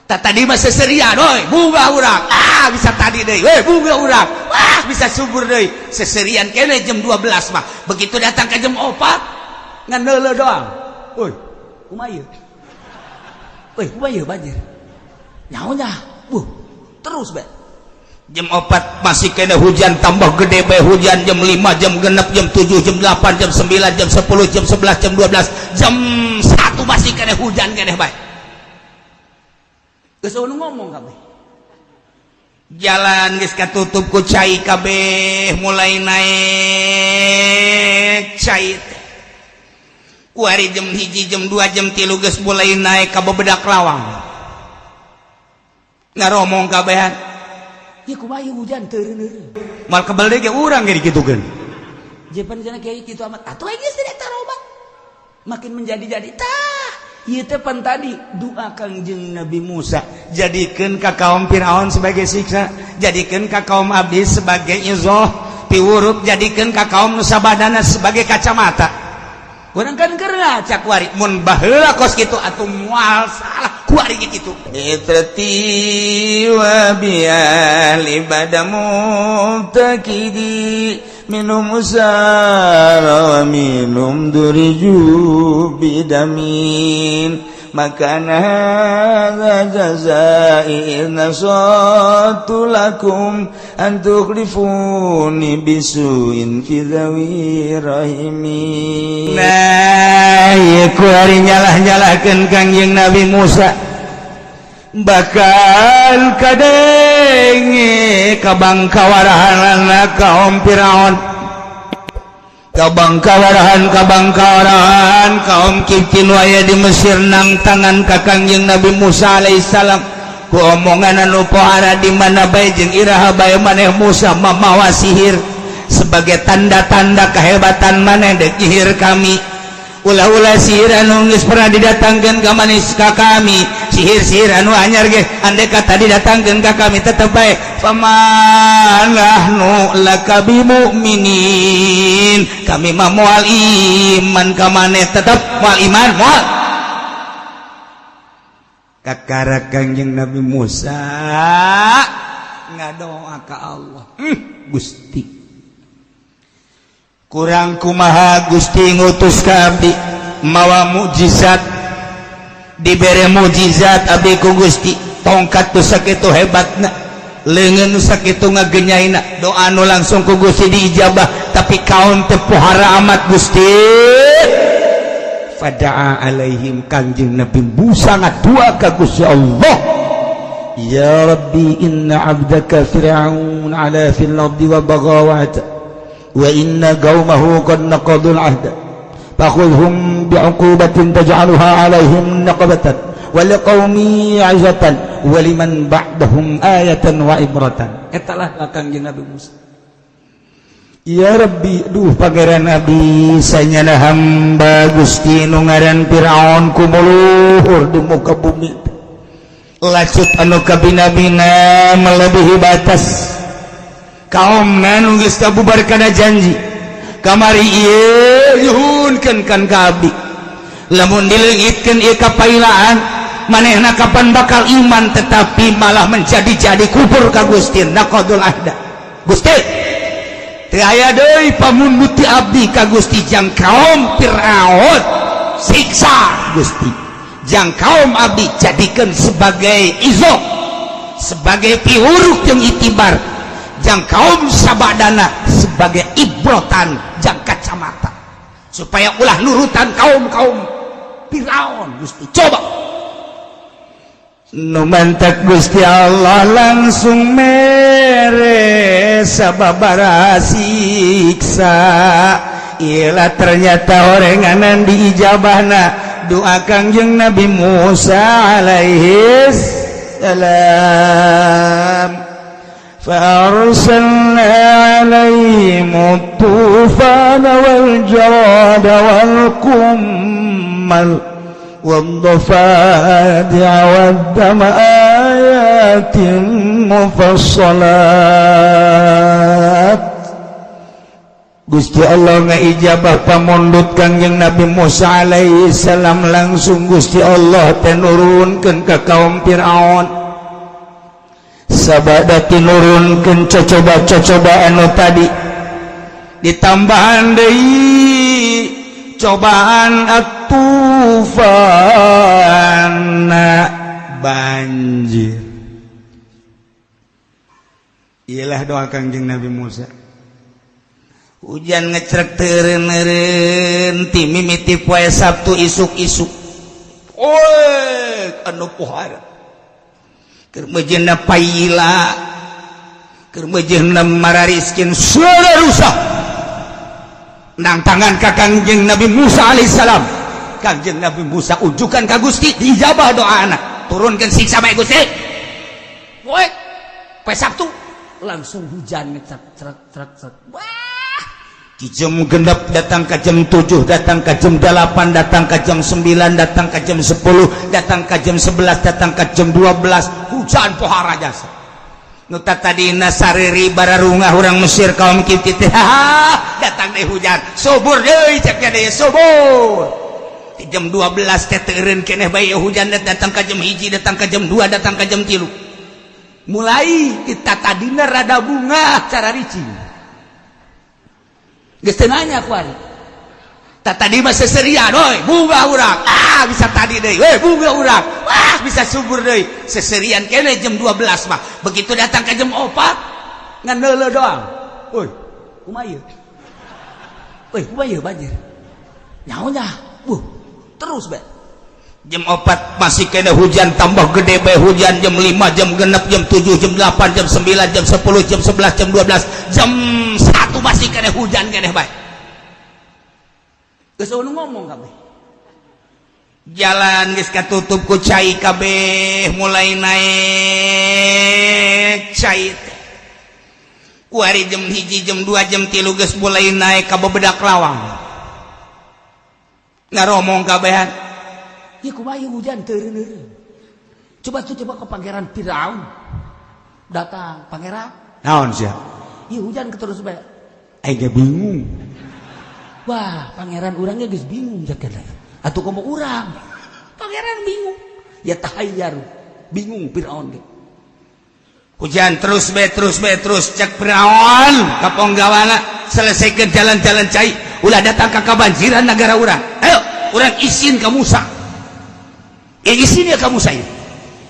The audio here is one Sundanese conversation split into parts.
Tak tadi mah seserian, oi, bunga urang. Ah, bisa tadi deui. Weh, bunga urang. Wah, bisa subur deui. Seserian kene jam 12 mah. Begitu datang ke jam 4 ngan neuleuh doang. Woi, kumaha ieu? Woi, kumaha ieu banjir? Nyaho nya. Terus be. Jam 4 masih kena hujan, tambah gede bae hujan. Jam 5, jam 6, jam 7, jam 8, jam 9, jam 10, jam 11, jam 12, jam 1 masih kena hujan kene bae. Geus ngomong kabeh. Jalan geus katutup ku cai kabeh, mulai naik cai teh. Kuari jam 1, jam 2, jam 3 geus mulai naik ka bebedak lawang. Ngaromong kabehan. Ya kumaha hujan teu eureun. Moal kebel deui ge urang ge dikitukeun. Jepan cenah kiai kitu amat. Atuh geus teh tarobat. Makin menjadi-jadi tah. Ieu teh pan tadi doa Kangjeng Nabi Musa, jadikeun ka kaum Firaun sebagai siksa, jadikeun ka kaum abdi sebagai izoh piwuruk, jadikeun ka kaum nu sabadana sebagai kacamata. Urang kan keur ngacak kuari mun baheula kos kitu atuh moal salah kuari kitu. Itrati wa biali badamu takidi minum usara wa minum duriju bidamin makana hadza jazai in nasatu lakum an tukhlifuni bisuin fi dhawi rahimi. Nah, ieu kuari nyalah-nyalahkeun Kangjeng Nabi Musa, bakal kadenge kabangkawarahan kaum Firaun, kabangkawarahan, kabangkawarahan kaum Kibti nu aya di Mesir nang tangan ka Kangjeng Nabi Musa alaihissalam ku omongan anu pohara, di mana bae jeung iraha bae maneh Musa mamawa sihir sebagai tanda-tanda kehebatan maneh dek nyihir kami. Ulah-ulah sihir anu geus pernah didatangkeun ka manis ka kami, sihir-sihir anu anyar ge andai kata didatangkeun ka kami tetep bae fama nahnu laka bimu'minin, kami mah moal iman ka maneh, tetep moal iman, moal. Kakara Kangjeng Nabi Musa ngadoa ka Allah, Gusti, kurang kumaha Gusti ngutus ka abdi mawa mukjizat, dibere mukjizat abdi ku Gusti, tongkat tuh sakitu hebatna, leungeun nu sakitu ngagenyaina, doa nu langsung ku Gusti diijabah, tapi kaum teu pohara amat Gusti. Fada'a alaihim, Kangjeng Nabi Musa ngadua ka Gusti Allah, Ya Rabbi, inna abdaka Fir'aun ala fil ardi wa baghawat wa inna qaumahu qad naqadul ahda fakhudhum bi'uqubatin taj'aluha alaihim naqabatan wa liqaumi 'izatan wa liman ba'dahum ayatan wa ibratan. Eta lah Kangjeng Nabi Musa. Ya Rabbi, duh Pangeran Nabi, sanyana hamba Gusti nu ngaran Firaun kumuluhur di muka bumi, lacut anu kabina-bina, melebihi batas, kaum nu geus kabubar kana janji kamari ieu nyuhunkeun kan ka abdi, lamun dileungitkeun ieu kapailaan manehna kapan bakal iman, tetapi malah menjadi-jadi kufur ka Gusti, naqadul ahda. Gusti, teu aya deui pamundut ti abdi ka Gusti. Jang kaum Firaun siksa Gusti, jang kaum abdi jadikan sebagai izo, sebagai piwuruk yang itibar, jang kaum sabadana sebagai ibrotan, jang kacamata supaya ulah nurutan kaum kaum Firaun. Gusti, coba. Nu mantak Gusti Allah langsung mere sababara siksa. Ilah, ternyata orenganan diijabahna doa Kangjeng Nabi Musa alaihi salam. فأرسلنا عليهم الطوفان والجراد والقمل والضفادع والدم آيات مفصلات. Gusti Allah ngaijabah pamundut Kangjeng Nabi Musa alaihi salam. Langsung Gusti Allah teh nurunkeun ka kaum Fir'aun. Sabada tinurunkeun cocoba-cocoba anu tadi, ditambahan deui cobaan atufana, banjir. Iyalah doa Kangjeng Nabi Musa. Hujan ngecrek teureun ti mimiti poe Sabtu isuk-isuk. Oi, anu pohara. Keur meujeuhna paila, keur meujeuhna marariskin, suara rusak. Nang tangan ka Kangjeng Nabi Musa alaihissalam. Kangjeng Nabi Musa ujukan ka Gusti, diijabah doa anak. Turunkan siksa bae, Gusti. Poe poe Sabtu langsung hujan ngecrek trek trek trek. Wah, di jam 6 datang ke jam 7, datang ke jam 8, datang ke jam 9, datang ke jam 10, datang ke jam 11, datang ke jam 12, hujan pohara jasa. Nu tadina sariri bararungah urang Mesir, kaum Kipti teh, datang deh hujan, subur deui cek deui, subur. Di jam 12 teh teureun keneh bae hujan, datang ke jam 1, datang ke jam 2, datang ke jam 3. Mulai kita tadina rada bunga cara ricing. Geus teu nanya kuari. Tak tadi mah seserian, oi, bunga urang. Ah, bisa tadi deui. We, bunga urang. Wah, bisa subur deui. Seserian kene jam 12 mah. Begitu datang ke jam 4, ngan neuleuh doang. Oi, kumaha ieu? Oi, kumaha ieu banjir? Nyaho nya. Terus be. Jam 4 masih kena hujan, tambah gede bae hujan. Jam 5, jam 6, jam 7, jam 8, jam 9, jam 10, jam 11, jam 12, jam 1 masih kena hujan keneh bae. Geus ngomong kabeh, jalan geus katutup ku cai kabeh. Mulai naik cai teh kuari jam 1, jam 2, jam 3 geus mulai naik ka bebedak lawang. Ngaromong kabehan. Ya, kumaha hujan teureun. Coba tuh, coba ke Pangeran Firaun. Datang, "Pangeran." Naon sia? Iya, hujan terus bae. Aing ge bingung. Wah, pangeran urangnya geus bingung jaga. Atuh komo urang. Pangeran bingung. Ya tahayyaru. Bingung Firaun ge. Hujan terus be, terus be, terus. Cek Firaun ka ponggawana, "Selesaikan jalan-jalan cai, ulah datang ka kabanjiran negara urang. Ayo urang isin ka Musa." Ya, isin ya ka Musa ieu.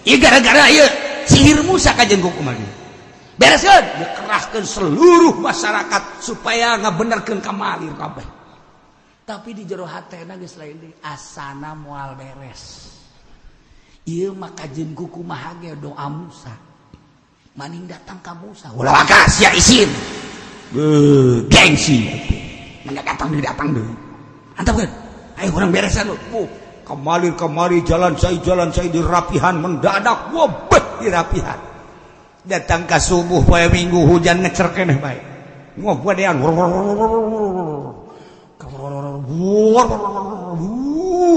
Ieu gara-gara ieu sihir Musa kajen kumaha. Bereskeun, dikerahkeun seluruh masyarakat supaya ngabenerkeun kamalir kabeh. Tapi di jero hatena geus lain deui, asana moal beres. Ieu mah kajen ku kumaha ge doa Musa. Maning datang ka Musa. Ulah waka sia isin. Beuh, gengsi. Enggak datang deui, datang deui. Antapkeun. Ayo urang beresan lu. Kemalir kemari jalan saya, jalan saya dirapihan mendadak, wabeh dirapihan. Datang ke subuh poe Minggu, hujan ngecer keneh bae. Ngobodean.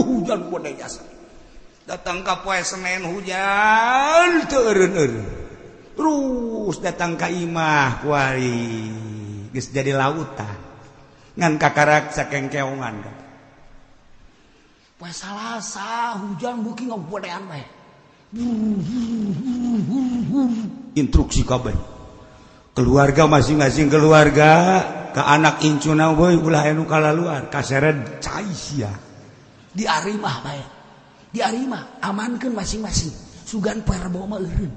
Hujan gede jasa. Datang ke poe Senin, hujan teu eureun-eureun. Terus datang ka imah kuari geus jadi lautan. Ngan kakarak sakengkeongan. Poe Salasa hujan buki ngobodean bae. Instruksi kabeh keluarga, masing-masing keluarga, ke anak incuna, "Boy, ulah anu kalaluar, kaseret cai sia." Di arimah bae. Di arimah amankeun masing-masing. Sugan poe Rebo mah eureun.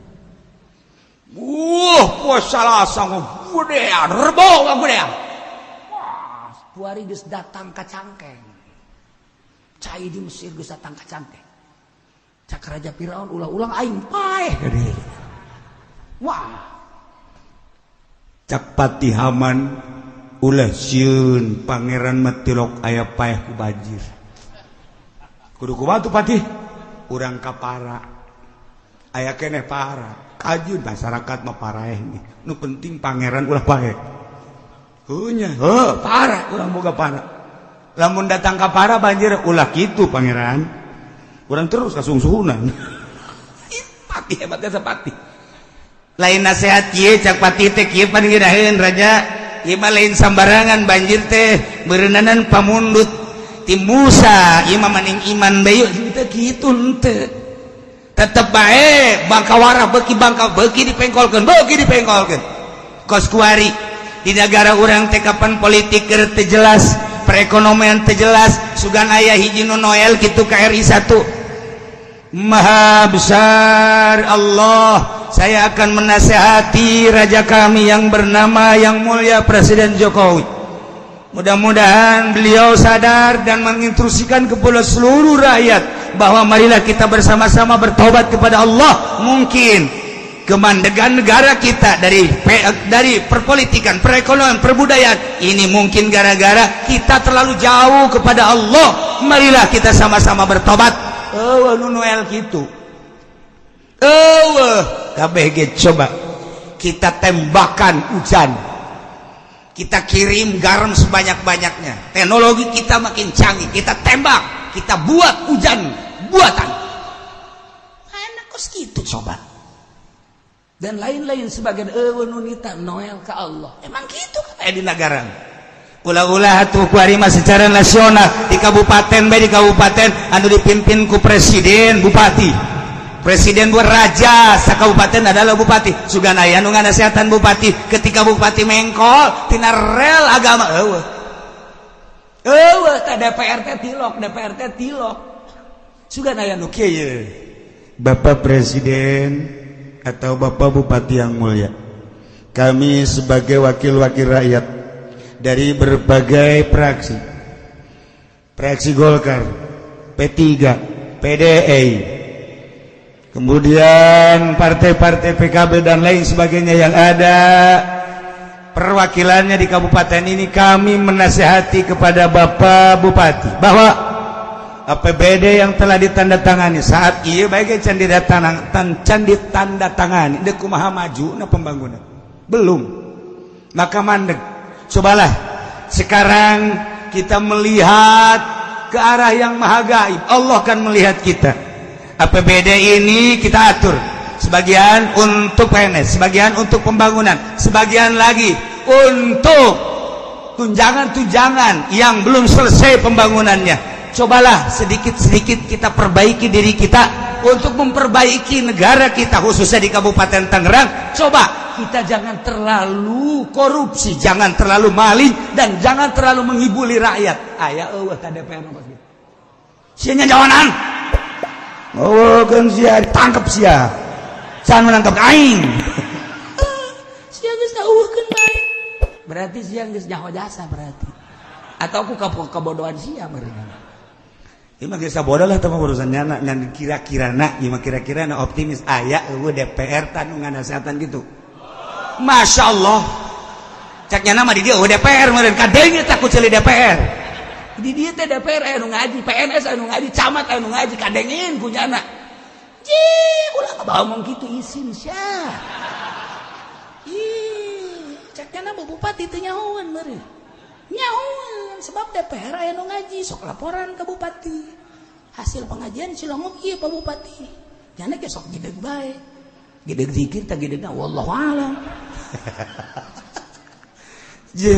Wah, poe Salasa ngobodean, Rebo ngobodean. Wah, puari geus datang ka cangkeng. Cai di Mesir geus datang ka cangkeng. Cak Raja Firaun, "Ulah-ulang aing paeh." Wah. Cak Patih Haman, "Ulah sieun, pangeran mah tilok aya paeh ku banjir." "Kudu kumaha tuh, Patih?" "Urang kapara aya keneh para kajun masyarakat mah paraeh nih. Nu penting pangeran ulah paeh." "Heuh nya, heuh, para urang boga para. Lamun datang ka para banjir, ulah kitu, pangeran. Urang terus kasungsuhunan." Patih hebatnya, sepatih lain nasihat kieu. Cak Patih teh kieu, "Pan ngeunaheun, raja." Ieu mah lain sambarangan banjir teh, beureunanan pamundut ti Musa. Ieu mah maning iman bae teu kitu henteu. Tetep bae bangkawara beuki bangka beuki dipengkolkeun, beuki dipengkolkeun. Kos kuari di negara urang teh kapan politik keur teu jelas, perekonomian teu jelas, sugan aya hiji nu Noel kitu ka RI 1. Maha besar Allah, saya akan menasehati raja kami yang bernama yang mulia Presiden Jokowi. Mudah-mudahan beliau sadar dan menginstruksikan kepada seluruh rakyat bahwa marilah kita bersama-sama bertobat kepada Allah. Mungkin kemandegan negara kita dari perpolitikan, perekonomian, perbudayaan ini mungkin gara-gara kita terlalu jauh kepada Allah. Marilah kita sama-sama bertobat. Oh, nu Noel gitu. Oh, kabeh ge coba kita tembakan hujan, kita kirim garam sebanyak-banyaknya, teknologi kita makin canggih, kita tembak, kita buat hujan buatan mana kos gitu coba, dan lain-lain sebagian. Eueuh nu nita Noel ke Allah, emang gitu kan di negara. Ulah-ulah atuh kuari mah secara nasional, di kabupaten bae, di kabupaten anu dipimpin ku presiden bupati, presiden buat raja sakabupaten adalah bupati, sugan aya nu nganasehatan bupati. Ketika bupati mengkol tina rel agama, eueuh eueuh tah. DPR teh tilok, DPR teh tilok, sugan aya nu kieu. Bapak Presiden atau Bapak Bupati yang mulia, kami sebagai wakil-wakil rakyat dari berbagai fraksi, fraksi Golkar, P3, PDI, kemudian partai-partai PKB dan lain sebagainya yang ada perwakilannya di kabupaten ini, kami menasehati kepada Bapak Bupati bahwa APBD yang telah ditandatangani saat iya baik can didatang can ditandatangani, dek kumaha maju na pembangunan belum, maka mandek. Cobalah sekarang kita melihat ke arah yang maha gaib, Allah kan melihat kita. APBD ini kita atur sebagian untuk PNS, sebagian untuk pembangunan, sebagian lagi untuk tunjangan-tunjangan yang belum selesai pembangunannya. Cobalah sedikit-sedikit kita perbaiki diri kita untuk memperbaiki negara kita, khususnya di Kabupaten Tangerang. Coba kita jangan terlalu korupsi, jangan terlalu maling, dan jangan terlalu menghibuli rakyat. Aya eueuh ta DPR nu gitu? Sia nyawanan. Oh, kan sia ditangkap sia. Jangan menangkap aing. Sia geus eueuhkeun bae. Berarti sia geus nyaho jasa berarti. Atau aku kebodohan sia meureun. Ieu mah geus bodoh lah teh urusan nyana ngan kira-kira na, ieu mah kira-kira na optimis aya eueuh DPR tanu nganasehatan gitu. Masya Allah. Cek nyana mah di dieu eueuh DPR meureun, kadenge tah ku ceuli DPR. Di dieu teh DPR aya nu ngaji, PNS aya nu ngaji, camat aya nu ngaji, kadengin ku nyana. Ji, ulah ngomong kitu, isin sia. Ih, cek nyana mah bupati teu nyahoan meureun. Nyahoan sebab DPR aya nu ngaji, sok laporan ke bupati. Hasil pengajian cilongok ieu Pak Bupati. Nyana ge sok gideg bae. Gideg zikir tah gidegna wallahu alam. Je,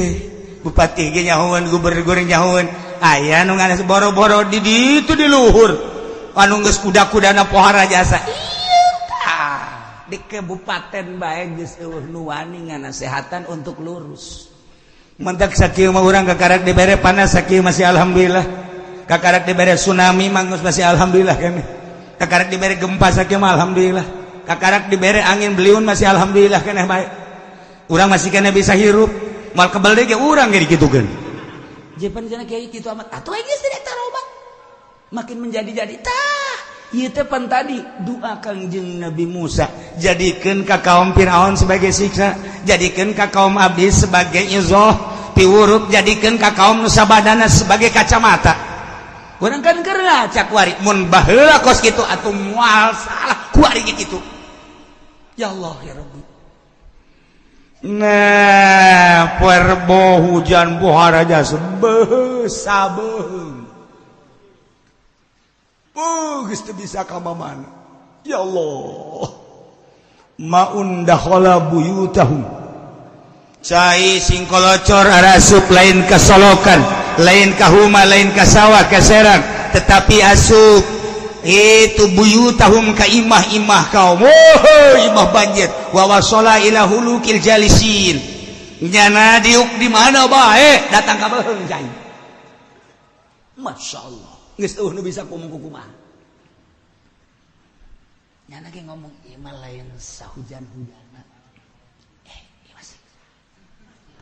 bupati ge nyahoan, gubernur nyahoan. Aya nu nganas boro-boro di ditu di luhur. Anu geus kuda-kudana pohara jasa. Iya tah. Di kabupaten bae geus eueuh nu wani nganasehatan untuk lurus. Mentak sakieu mah urang kakarak dibere panas sakieu masih alhamdulillah. Kakarak dibere tsunami mah geus masih alhamdulillah kami. Kakarak dibere gempa sakieu mah alhamdulillah. Kakarak dibere angin beliun masih alhamdulillah keneh bae. Urang masih keneh bisa hirup. Moal kebel deui ge urang ge dikitukeun. Jepan cenah kiai kitu amat. Atuh geus tidak tarobat. Makin menjadi-jadi tah. Ieu teh pan tadi doa Kangjeng Nabi Musa, jadikeun ka kaum Firaun sebagai siksa, jadikeun ka kaum abdi sebagai izoh piwurup, jadikeun ka kaum nu sabadana sebagai kacamata. Urang kan keur ngaca kuari, mun baheula kos kitu atuh moal salah kuari kitu. Ya Allah ya Rabbi. Nah, perbo hujan pohara jasa beuh sabeung. Oh, geus teu bisa ka mana. Ya Allah. Maun dakhala buyutahum. Cai singkolocor arasup lain ka solokan, lain ka huma, lain ka sawah, ka serang, tetapi asup itu buyutahum ka imah-imah kaum. Oh, imah banjir. Wa wasala ila hulukil jalisin. Nyana diuk di mana bae datang ka beuheung cai. Masya Allah. Geus eueuh nu bisa ngomong kumaha. Nyana ge ngomong ieu mah lain sahujan-hujana. Ieu mah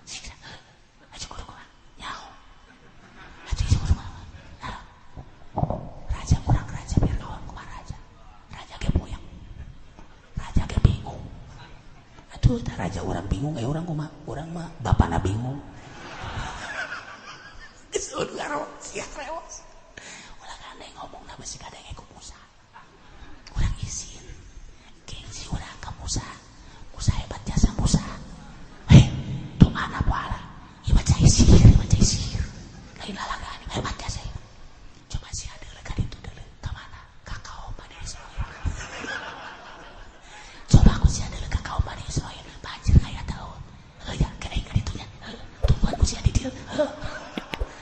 siksa. Aja kudu kumaha? Nyaho. Aja kudu kumaha? Raja kurang raja Fir'aun kumaha raja. Raja ge puyeng. Raja ge bingung. Atuh tah raja urang bingung, eh urang kumaha? Urang mah bapana bingung. Geus eueuh sia rewas. Ulah gandeng ngomongna bisi kadenge ku Musa. Urang izin. Gengsi urang ka Musa. Musa hebat jasa Musa. Hei, doana pahala. Ieu mah cai sihir, ieu mah cai sihir. Lain lalagaan hebat jasa ieu. Coba sia deuleu ka ditu deuleu ka mana? Ka kaum Bani Israil. Coba aku sia deuleu ka kaum Bani Israil. Banjir aya tahu. Heuh ya, ka aing ka ditu nya. Heuh, tungguan ku sia di dieu. Heuh.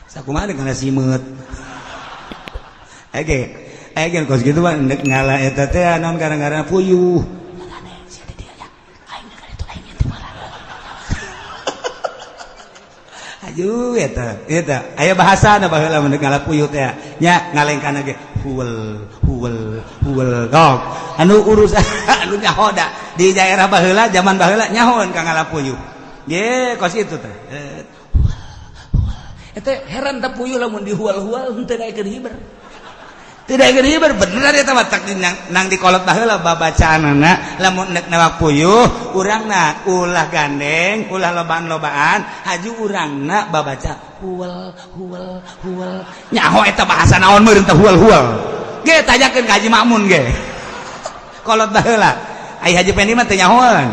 Sakumaha kana simeut. Ege, ege kos gitu mah ndek ngala eta teh naon gara-gara puyuh. Sia di dieu ya. Aing ka ditu aing teh malah. Aduh eta, eta aya bahasana baheula mun ngala puyuh teh nya ngalengkana ge huwel huwel huwel. Oh, anu urus anu nyaho da di daerah baheula zaman baheula nyahoeun ka ngala puyuh. Ge kos itu teh. Eta heran teh puyuh lamun dihual-hual henteu daekeun hiber. Teu daekeun hiber beneran eta mah tak nang dikolot baheula babacaanana lamun nek newak puyuh urangna ulah gandeng ulah lobaan-lobaan haju urangna babaca huwal huwal huwal nyaho eta bahasa naon meureun teh huwal huwal. Ge tanyakeun ka Haji Makmun ge. Kolot baheula. Ai Haji Pendi mah teu nyahoeun.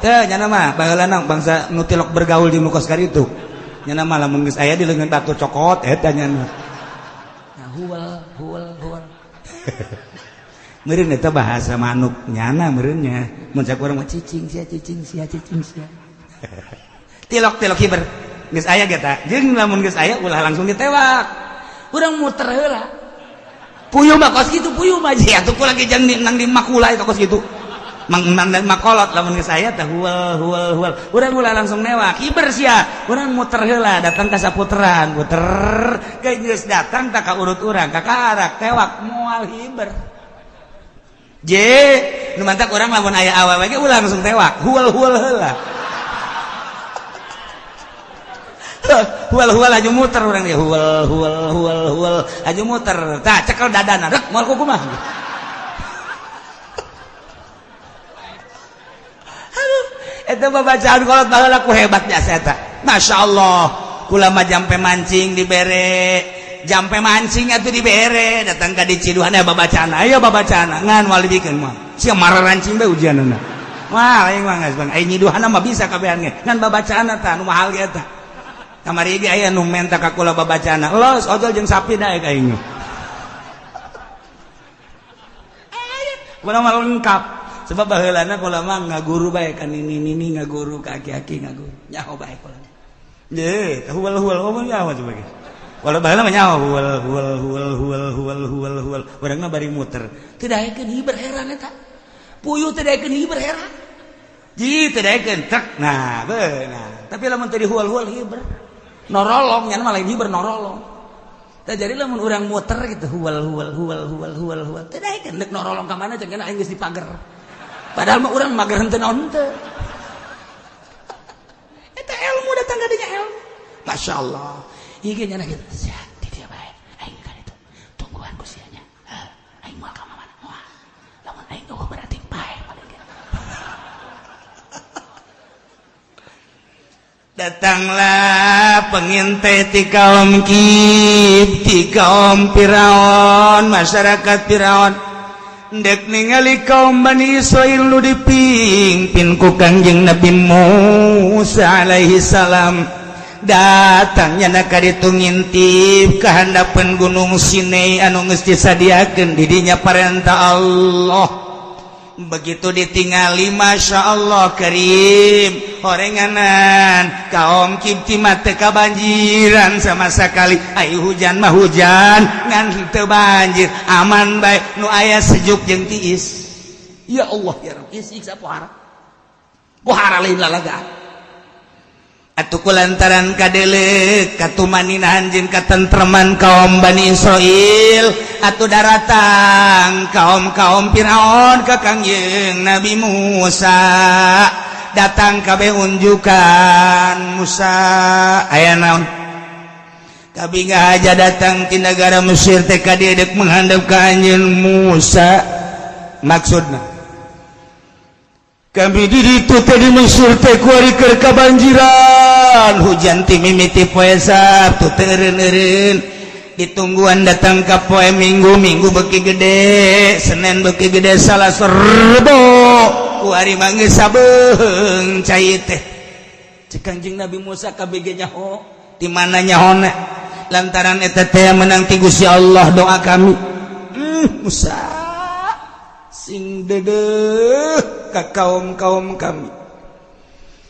Teu nyana mah baheula bangsa nu tilok bergaul jeung nu kos karitu. Nyana mah lamun geus aya di leungeun batu cokot eta nyana. Nah, huwal huwal huwal. Meureun eta bahasa manuk nyana meureunnya. Mun cak urang mah cicing sia cicing sia cicing sia. Tilok-tilok hiber. Geus aya ge ta. Jeung lamun geus aya ulah langsung ditewak. Urang muter heula. Puyuh mah kos kitu puyuh mah sia atuh kula ge jang nang di makula eta kos kitu. Mang nang makolot lamun geus aya teh huwal huwal huwal. Urang ulah langsung newak. Hiber sia. Urang muter heula datang ka saputeran, muter geus datang tak ka urut urang, ka karak tewak moal hiber. Je, nu mantak urang lamun aya awewe ge ulah langsung tewak, huwal-huwal heula. Huwal-huwal aju muter urang ge huwal huwal huwal huwal aju muter. Tah cekel dadana rek moal kumaha. Aduh, eta babacaan kolot baheula ku hebat jasa eta. Masyaallah, kula mah jampe mancing dibere. Jampe mancing atuh dibere datang ka di Ciduhan aya babacaan aya babacaan ngan moal dibikeun mah sia mararancing bae ujianna wah aing mah geus bang ai nyiduhana mah bisa kabehan ge ngan babacaanna tah nu mahal ge eta kamari ge aya nu menta ka kula babacaanna los ojol jeung sapi daek aing mah kula mah lengkap sebab baheulana kula mah ngaguru bae ka nini-nini ngaguru ka aki-aki ngaguru nyaho bae kula ye huwal-huwal omong nyaho coba ge. Walau baheula mah nyaho huwal huwal huwal huwal huwal huwal huwal urangna bari muter teu daekeun hiber heran eta puyuh teu daekeun hiber heran ji teu daekeun tek nah beunang tapi lamun teu dihual-hual hiber norolong nya mah lain hiber norolong tah jadi lamun urang muter gitu huwal huwal huwal huwal huwal huwal teu daekeun deuk norolong ka mana cenah aing geus dipager padahal mah urang mager henteu naon teu eta ilmu datang ka dinya ilmu masyaallah. Ieu nyana kitu sia di dieu bae aing ka ditu tungguan ku sia nya aing moal ka mana moal lamun aing eueuh berarti paeh paling ge. Datanglah pengintai ti kaum Kib, ti kaum Firaun, masyarakat Firaun ndek ningali kaum Bani Israil nu dipimpin ku Kangjeng Nabi Musa alaihi salam. Datangnya nak ditu ngintip ka handapeun Gunung Sinai anu geus disadiakeun di dinya parentah Allah. Begitu ditingali, Masya Allah Karim, horenganan kaum Kibti mah teu kabanjiran sama sekali. Ayo hujan mah hujan, ngan teu banjir, aman bae, nu aya sejuk jeung tiis. Ya Allah ya Rabb, ieu siksa pohara pohara, lain lalagaan atuh. Ku lantaran kadele katumaninahan jeung katentreman kaum Bani Israil, atuh daratang kaum-kaum Firaun ka Kangjeng Nabi Musa. Datang kabeh unjukan, "Musa, aya naon?" "Kami nggak aja datang ti negara Mesir teh ka dieu dek menghadap ka anjeun, Musa. Maksudna kami di ditu teh di Mesir teh kuari keur kabanjiran hujan ti mimiti poe Sabtu teu eureun-eureun, ditungguan datang ka poe Minggu, Minggu beuki gede, Senin beuki gede, Salasa, Rebo, kuari mah geus sabeung cai teh." Cek Kanjeng Nabi Musa, "KBG nyaho di mana nyahona?" "Lantaran eta teh menang ti Gusti Allah doa kami." Musa, sing dedeh ka kaum-kaum kami,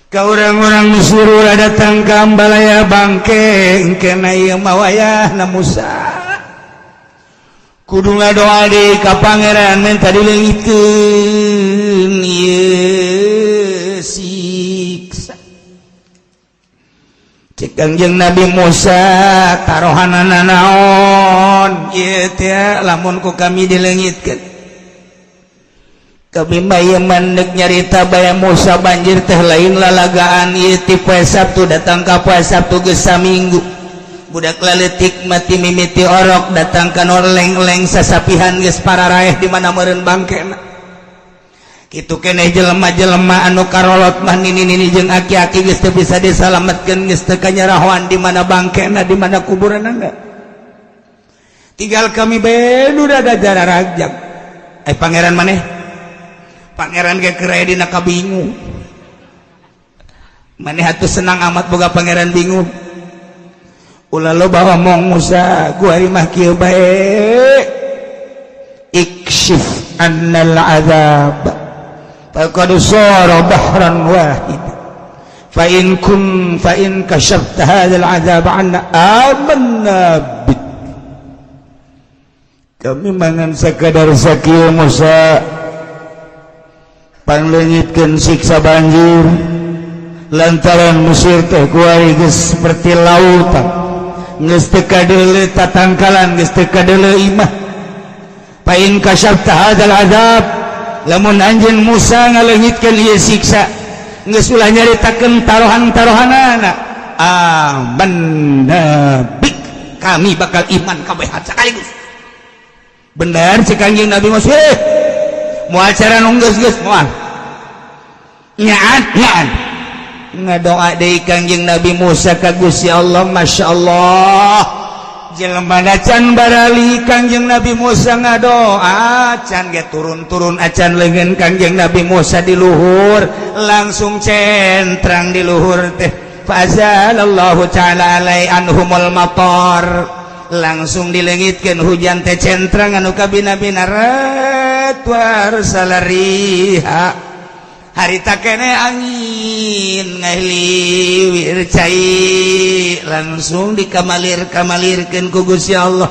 ka orang-orang Mesir, ulah datang ka ambalaya bangke. Engkena ieu mah wayahna Musa kudu ngadoa di ka pangeran, minta dileungitkeun ieu siksa. Cek Kangjeng Nabi Musa, "Tarohanana naon ieu teh lamun ku kami dileungitkeun?" "Kami mah ieu mandek nyarita bae, Musa, banjir teh lain lalagaan. Ieu ti poe Sabtu datang ka poe Sabtu geus saminggu. Budak laletik mati mimiti orok datang ka leng-leng sasapihan geus pararaeh, di mana meureun bangkena kitu keneh. Jelema-jelema anu karolot mah nini-nini jeung aki-aki geus teu bisa disalametkeun, geus teu kanyarahoan di mana bangkena, di mana kuburanna. Tinggal kami bae nu da jararagjag. Eh, pangeran maneh, pangeran ge keur aya dina kabingung. Maneh atuh senang amat boga pangeran bingung. Ulah loba omong, Musa, kuari mah kieu bae, ikshif annal azab faqad sara bahran wahid, fa in kun fa in kashafta hadzal azab anna amanna bik. Kami mangan sakadar sakieu, Musa, pangleungitkeun siksa banjir, lantaran Mesir teh kuari geus seperti lautan, geus teu kadeuleu tatangkalan, geus teu kadeuleu imah. Fa in kasyafta hadzal azab, lamun anjeun Musa ngaleungitkeun ieu siksa, geus ulah nyaritakeun tarohan-tarohanana, amanna bik, kami bakal iman kabeh sekaligus." "Bener," cek Kanjeng Nabi Musa. "Eh, moal cara nu geus geus moal nyaan nyaan." Ngadoa deui Kangjeng Nabi Musa ka Gusti Allah. Masya Allah, jelema can barali Kangjeng Nabi Musa ngadoa, can ge turun-turun acan leungeun Kangjeng Nabi Musa di luhur, langsung centrang di luhur teh. Fazalallahu ta'ala alai anhumul matar, langsung dileungitkeun hujan teh, centrang anu kabina-bina ret warsalariha. Harita kene angin ngahliwir cai, langsung dikamalir-kamalirkeun ku Gusti Allah,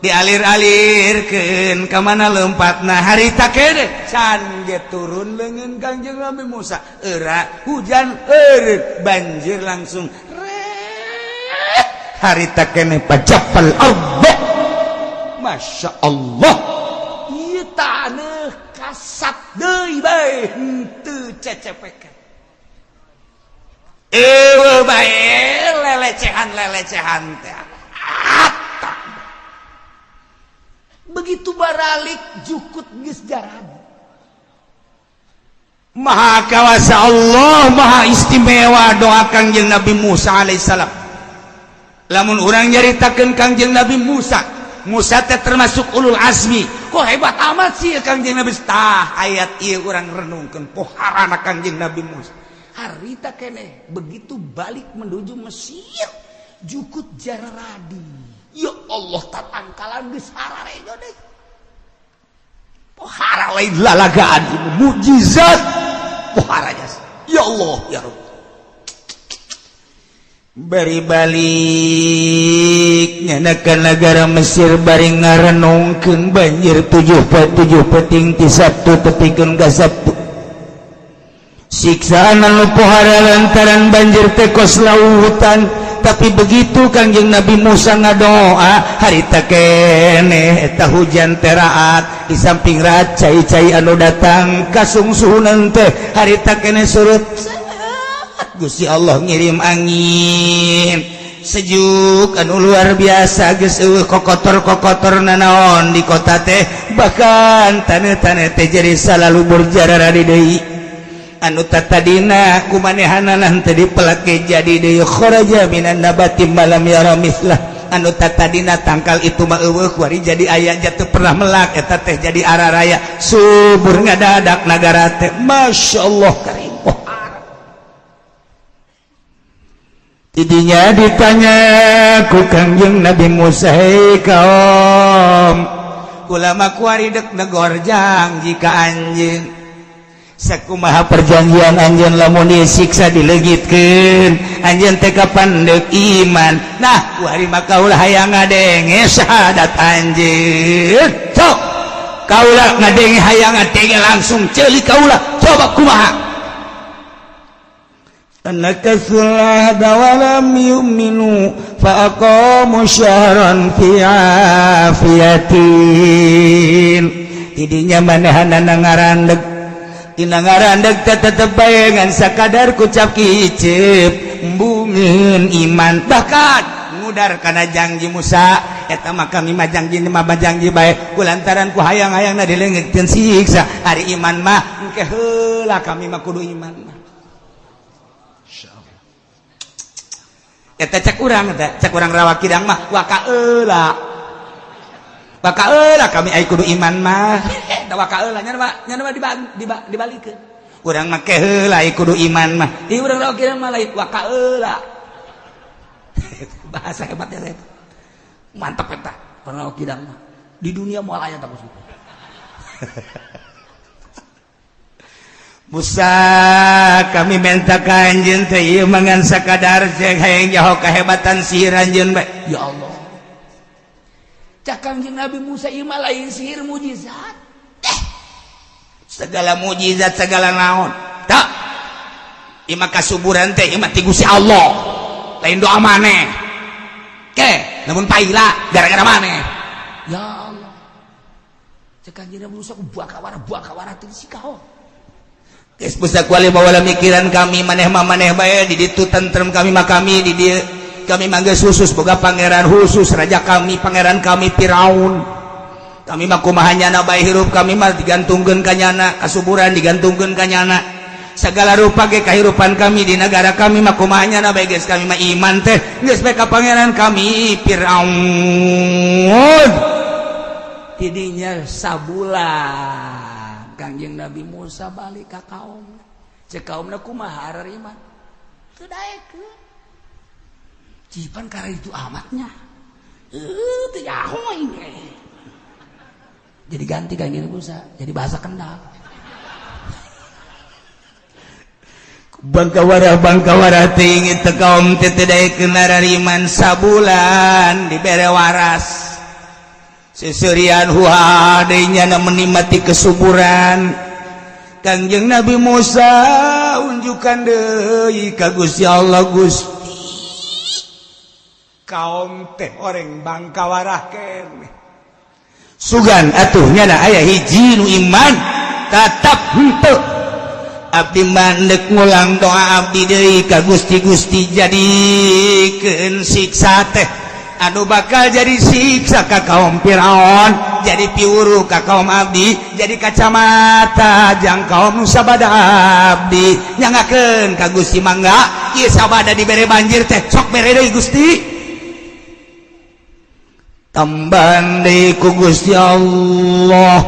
dialir-alirkeun ka mana lempatna. Harita kene can ge turun leungeun Kangjeng Nabi Musa, era hujan eureun, banjir langsung ret. Harita kene pajapal ardo. Masya Allah, ieu taneuh kasat deui bae, henteu cecepekan, eueuh bae lelecehan-lelecehan teh. Begitu baralik jukut geus jarad. Maha kawasa Allah, maha istimewa doa Kangjeng Nabi Musa alaihissalam. Lamun urang nyaritakeun Kangjeng Nabi Musa, Musa teh termasuk ulul azmi, kok hebat amat sih Kangjeng Nabi? Tah, ayat ieu urang renungkeun poharana Kangjeng Nabi Musa. Harita keneh begitu balik menuju Mesir, jukut jararadi. Ya Allah, tatangkalan geus hararejo deh. Pohara lain lalagaan, mukjizat pohara jasa. Ya Allah, ya Rabb. Bari balik nyana ka negara Mesir, bari ngarenungkeun banjir 7 peuting ti Sabtu tepikeun ka Sabtu, siksaan anu pohara lantaran banjir teh kos lautan. Tapi begitu Kangjeng Nabi Musa ngadoa, harita keneh eta hujan teraat. Di samping raat, cai-cai anu datang kasungsuhunan teh harita keneh surut. Gusti Allah ngirim angin sejuk anu luar biasa, geus eueuh kokotor-kokotor nanaon di kota teh, bahkan taneuh-taneuh teh jadi salalu burjarara di deui. Anu tatadina kumanehanana teh dipelake jadi deui. Kharaja minan nabati malam yara mislah. Anu tatadina tangkal itu mah eueuh, kuari jadi aya, jatuh pernah melak eta teh jadi araraya subur ngadadak nagara teh. Masya Allah, karim. Oh, tidinya ditanya ku Kangjeng Nabi Musa, "Hei kaum, ulama kuari dek negor janji ka anjeun, sakumaha perjanjian anjeun lamun disiksa dileungitkeun, anjeun teh kapan deuk iman? Nah, kuari mah kaula hayang ngadenge syahadat anjeun. Sok kaula ngadenge, hayang ngadenge langsung ceuli kaula, coba kumaha?" نكثوا العهد ولم يؤمنوا فأقاموا شهرا في عافية. Tidinya manehanana ngarandeg, dina ngarandeg teh tetep bae ngan sakadar kucap kicep embungeun iman, bahkan ngudar kana janji Musa eta mah, "Kami mah janji mah janji bae, kulantaran ku hayang-hayangna dileungitkeun siksa, ari iman mah engke heula, kami mah kudu iman mah." Eta cek urang, eta cek urang Rawa Kidang mah, waka heula, waka heula, kami ai kudu iman mah. Da waka heula nya mah, nya mah dibalikeun. Urang mah ke heula, ai kudu iman mah. Ieu urang Rawa Kidang mah lain waka heula. Bahasa hebatnya saya. Mantap eta. Urang Rawa Kidang mah. Di dunia moal aya tak gitu. Musa, kami minta ka anjeun teh ieu mangan sakadar cek hayang nyaho kehebatan sihir anjeun bae. Ya Allah. Cak Kangjeng Nabi Musa, ieu mah lain sihir, mujizat. Eh. Segala mujizat, segala naon. Tak. Ieu mah kasuburan teh ieu mah ti Gusti Allah. Lain doa maneh. Ke, lamun paila gara-gara maneh. Ya Allah. Cek Kangjeng Nabi Musa, bakawara bakawara teh si kaho. Geus busak wali bawa mikiran kami, maneh mah maneh bae di ditu tentrem, kami mah kami di dieu, kami mah geus khusus boga pangeran khusus, raja kami, pangeran kami Firaun. Kami mah kumaha nyana bae hirup kami mah digantungkeun ka nyana, kasuburan digantungkeun ka nyana, segala rupa ge kahirupan kami di negara kami mah kumaha nyana bae. Geus kami mah iman teh geus bae ka pangeran kami Firaun. Tidinya sabulan Kangjeng Nabi Musa balik ka kaum. Cek kaumna, kumaha iman? Teu daekeun. Cipan karena itu amatnya. Eh, teu nyaho aing. Jadi ganti Kangjeng Nabi Musa, jadi bahasa Kendal. Bangkawara bangkawara tinggi teu kaum teh teu daekeun iman. Sabulan dibere waras, seserian huadenya menikmati kesuburan. Kangjeng Nabi Musa unjukan deui ka Gusti Allah, "Gusti, kaum teh orang bangkawarah keneh, sugan atuh nyana aya hiji nu iman, tetap henteu. Abdi mandek ngulang doa abdi deui ka Gusti. Gusti, jadikeun siksa teh anu bakal jadi siksa ka kaum Firaun jadi piwuruh ka kaum abdi, jadi kacamata jang kaum nu sabada abdi. Nyangakeun ka Gusti, mangga ieu sabada dibere banjir teh, sok bere deui, Gusti." Tambahan deui ku Gusti Allah,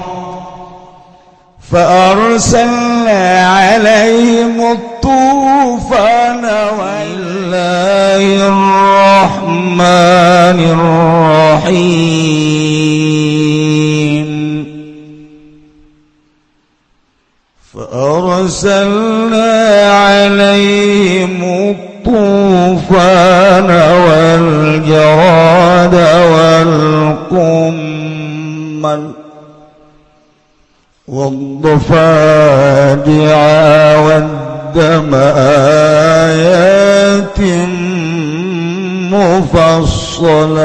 فأرسلنا عليهم الطوفان. والله الرحمن الرحيم. فأرسلنا عليهم الطوفان والجراد والقمل والضفادع والدم آيات مفصلات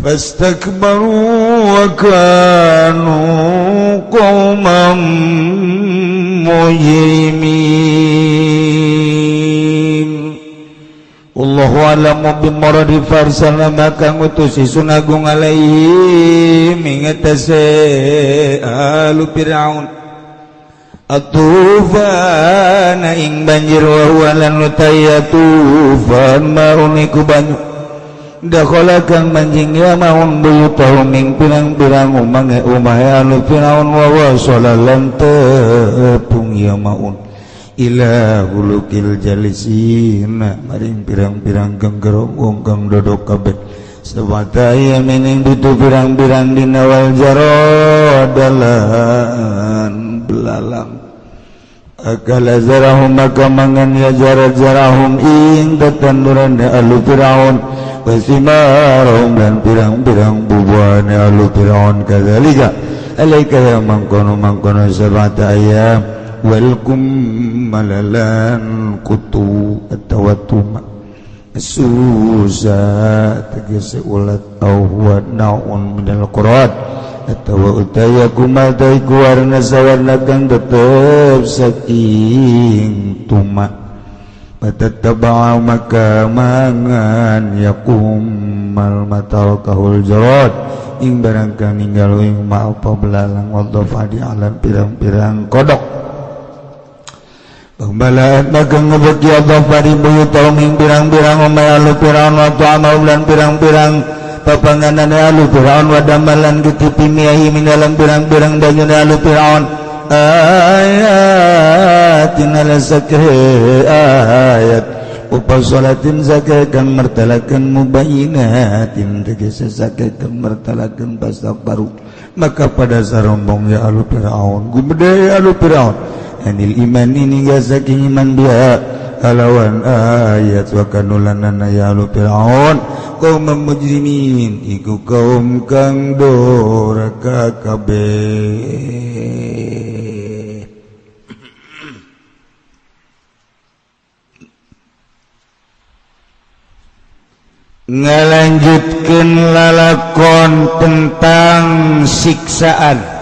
فاستكبروا وكانوا قوما مجرمين. Wallahu a'lamu bimuradi farsala maka ngutus Sun Agung alaihim ingatase alu Fir'aun atufana ing banjir wa huwa lan utaya tufan maun iku banyu dakhala kang manjing ya maun buyutahum ing pirang-pirang umahe umahe alu Fir'aun wa wasala lan tepung ya maun ila hulukil jalisina maring pirang-pirang genggerong wong kang dodok kabeh sabata yamining ditu pirang-pirang dina wal jaradalan belalang akala zarahum maka mangan ya jarat-jarahum ing tetanduran alu Fir'aun wasimarahum dan pirang-pirang bubuhan alu Fir'aun kadzalika alaika ya mangkono-mangkono sabata ayam walkum malalan kutu atawa tuma susa tegese ulat au huwa naun minal qurad atawa utaya kumal taiku warna sawarna kang tetep saking tuma patataba'a maka mangan yakumal matarakahul jarad ing barang kang ninggal ing ma apa belalang wadhafa di alam pirang-pirang kodok. Pembalaat maka ngebeki Allah pari buyutahum ing pirang-pirang umay alu Fir'aun wa ta'amahum lan pirang-pirang papanganan alu Fir'aun wa damalan getipi miahi min dalam pirang-pirang banyune alu Fir'aun ayatin ala sakhe ayat upasolatin sakhe kang mertalakan mubayinatin tegese sakhe kang mertalakan pastak baru maka pada sarombong ya alu Fir'aun gumede alu Fir'aun anil iman ini gak saking iman dia kalawan ayat wa kanulanana ya alu Fir'aun kaum mujrimin iku kaum kang doraka kabeh. Ngalanjutkeun lalakon tentang siksaan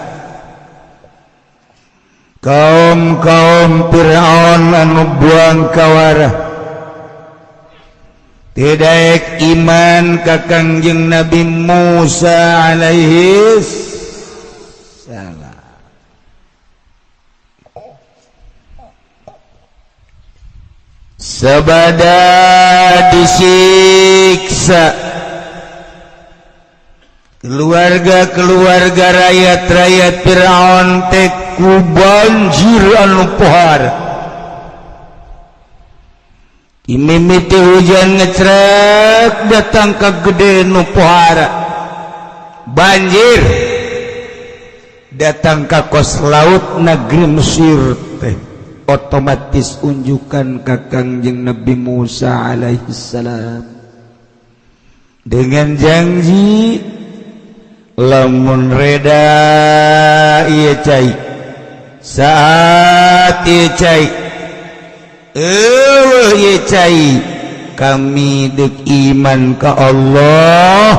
kaum-kaum Fir'aun anu buang kawarah tidak iman ka Kangjeng Nabi Musa alaihi salam. Sabada disiksa keluarga-keluarga rakyat-rakyat Fir'aun teh ku banjir anu pohar imimiti hujan ngecrek datang ke gede nu pohara banjir datang ke kos laut negeri Mesir teh otomatis unjukan ka Kangjeng Nabi Musa alaihissalam dengan janji lamun reda ieu cai saat ieu cai eueuh ieu cai kami deuk iman ka Allah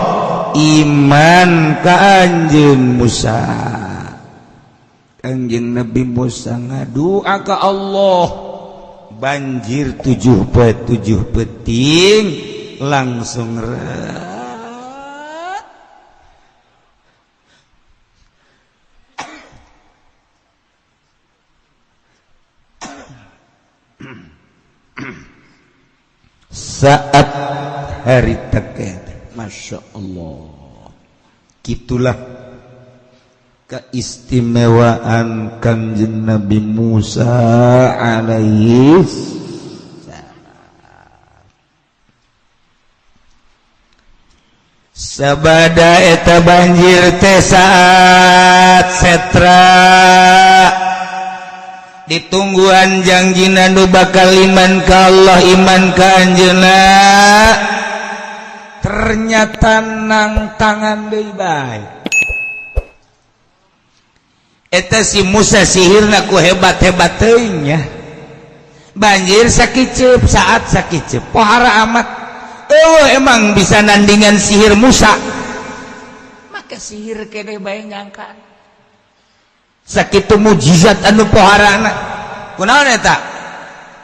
iman ka anjeun Musa. Kangjeng Nabi Musa ngadua ka Allah banjir 7 poe 7 peting langsung saat hari teket. Masya Allah, gitulah keistimewaan Kangjeng Nabi Musa alaihi salam. Sabada eta banjir teh saat setra ditungguan jangjina nu bakal iman ka Allah, iman ka anjeunna, ternyata nang tangan deui bae. Eta si Musa sihirna ku hebat-hebat teuing nya. Banjir sakiceup, saat sakiceup, pohara amat. Oh, emang bisa nandingan sihir Musa? Maka sihir kene bae nyangka sakitu mujizat anu poharana. Kunaon eta?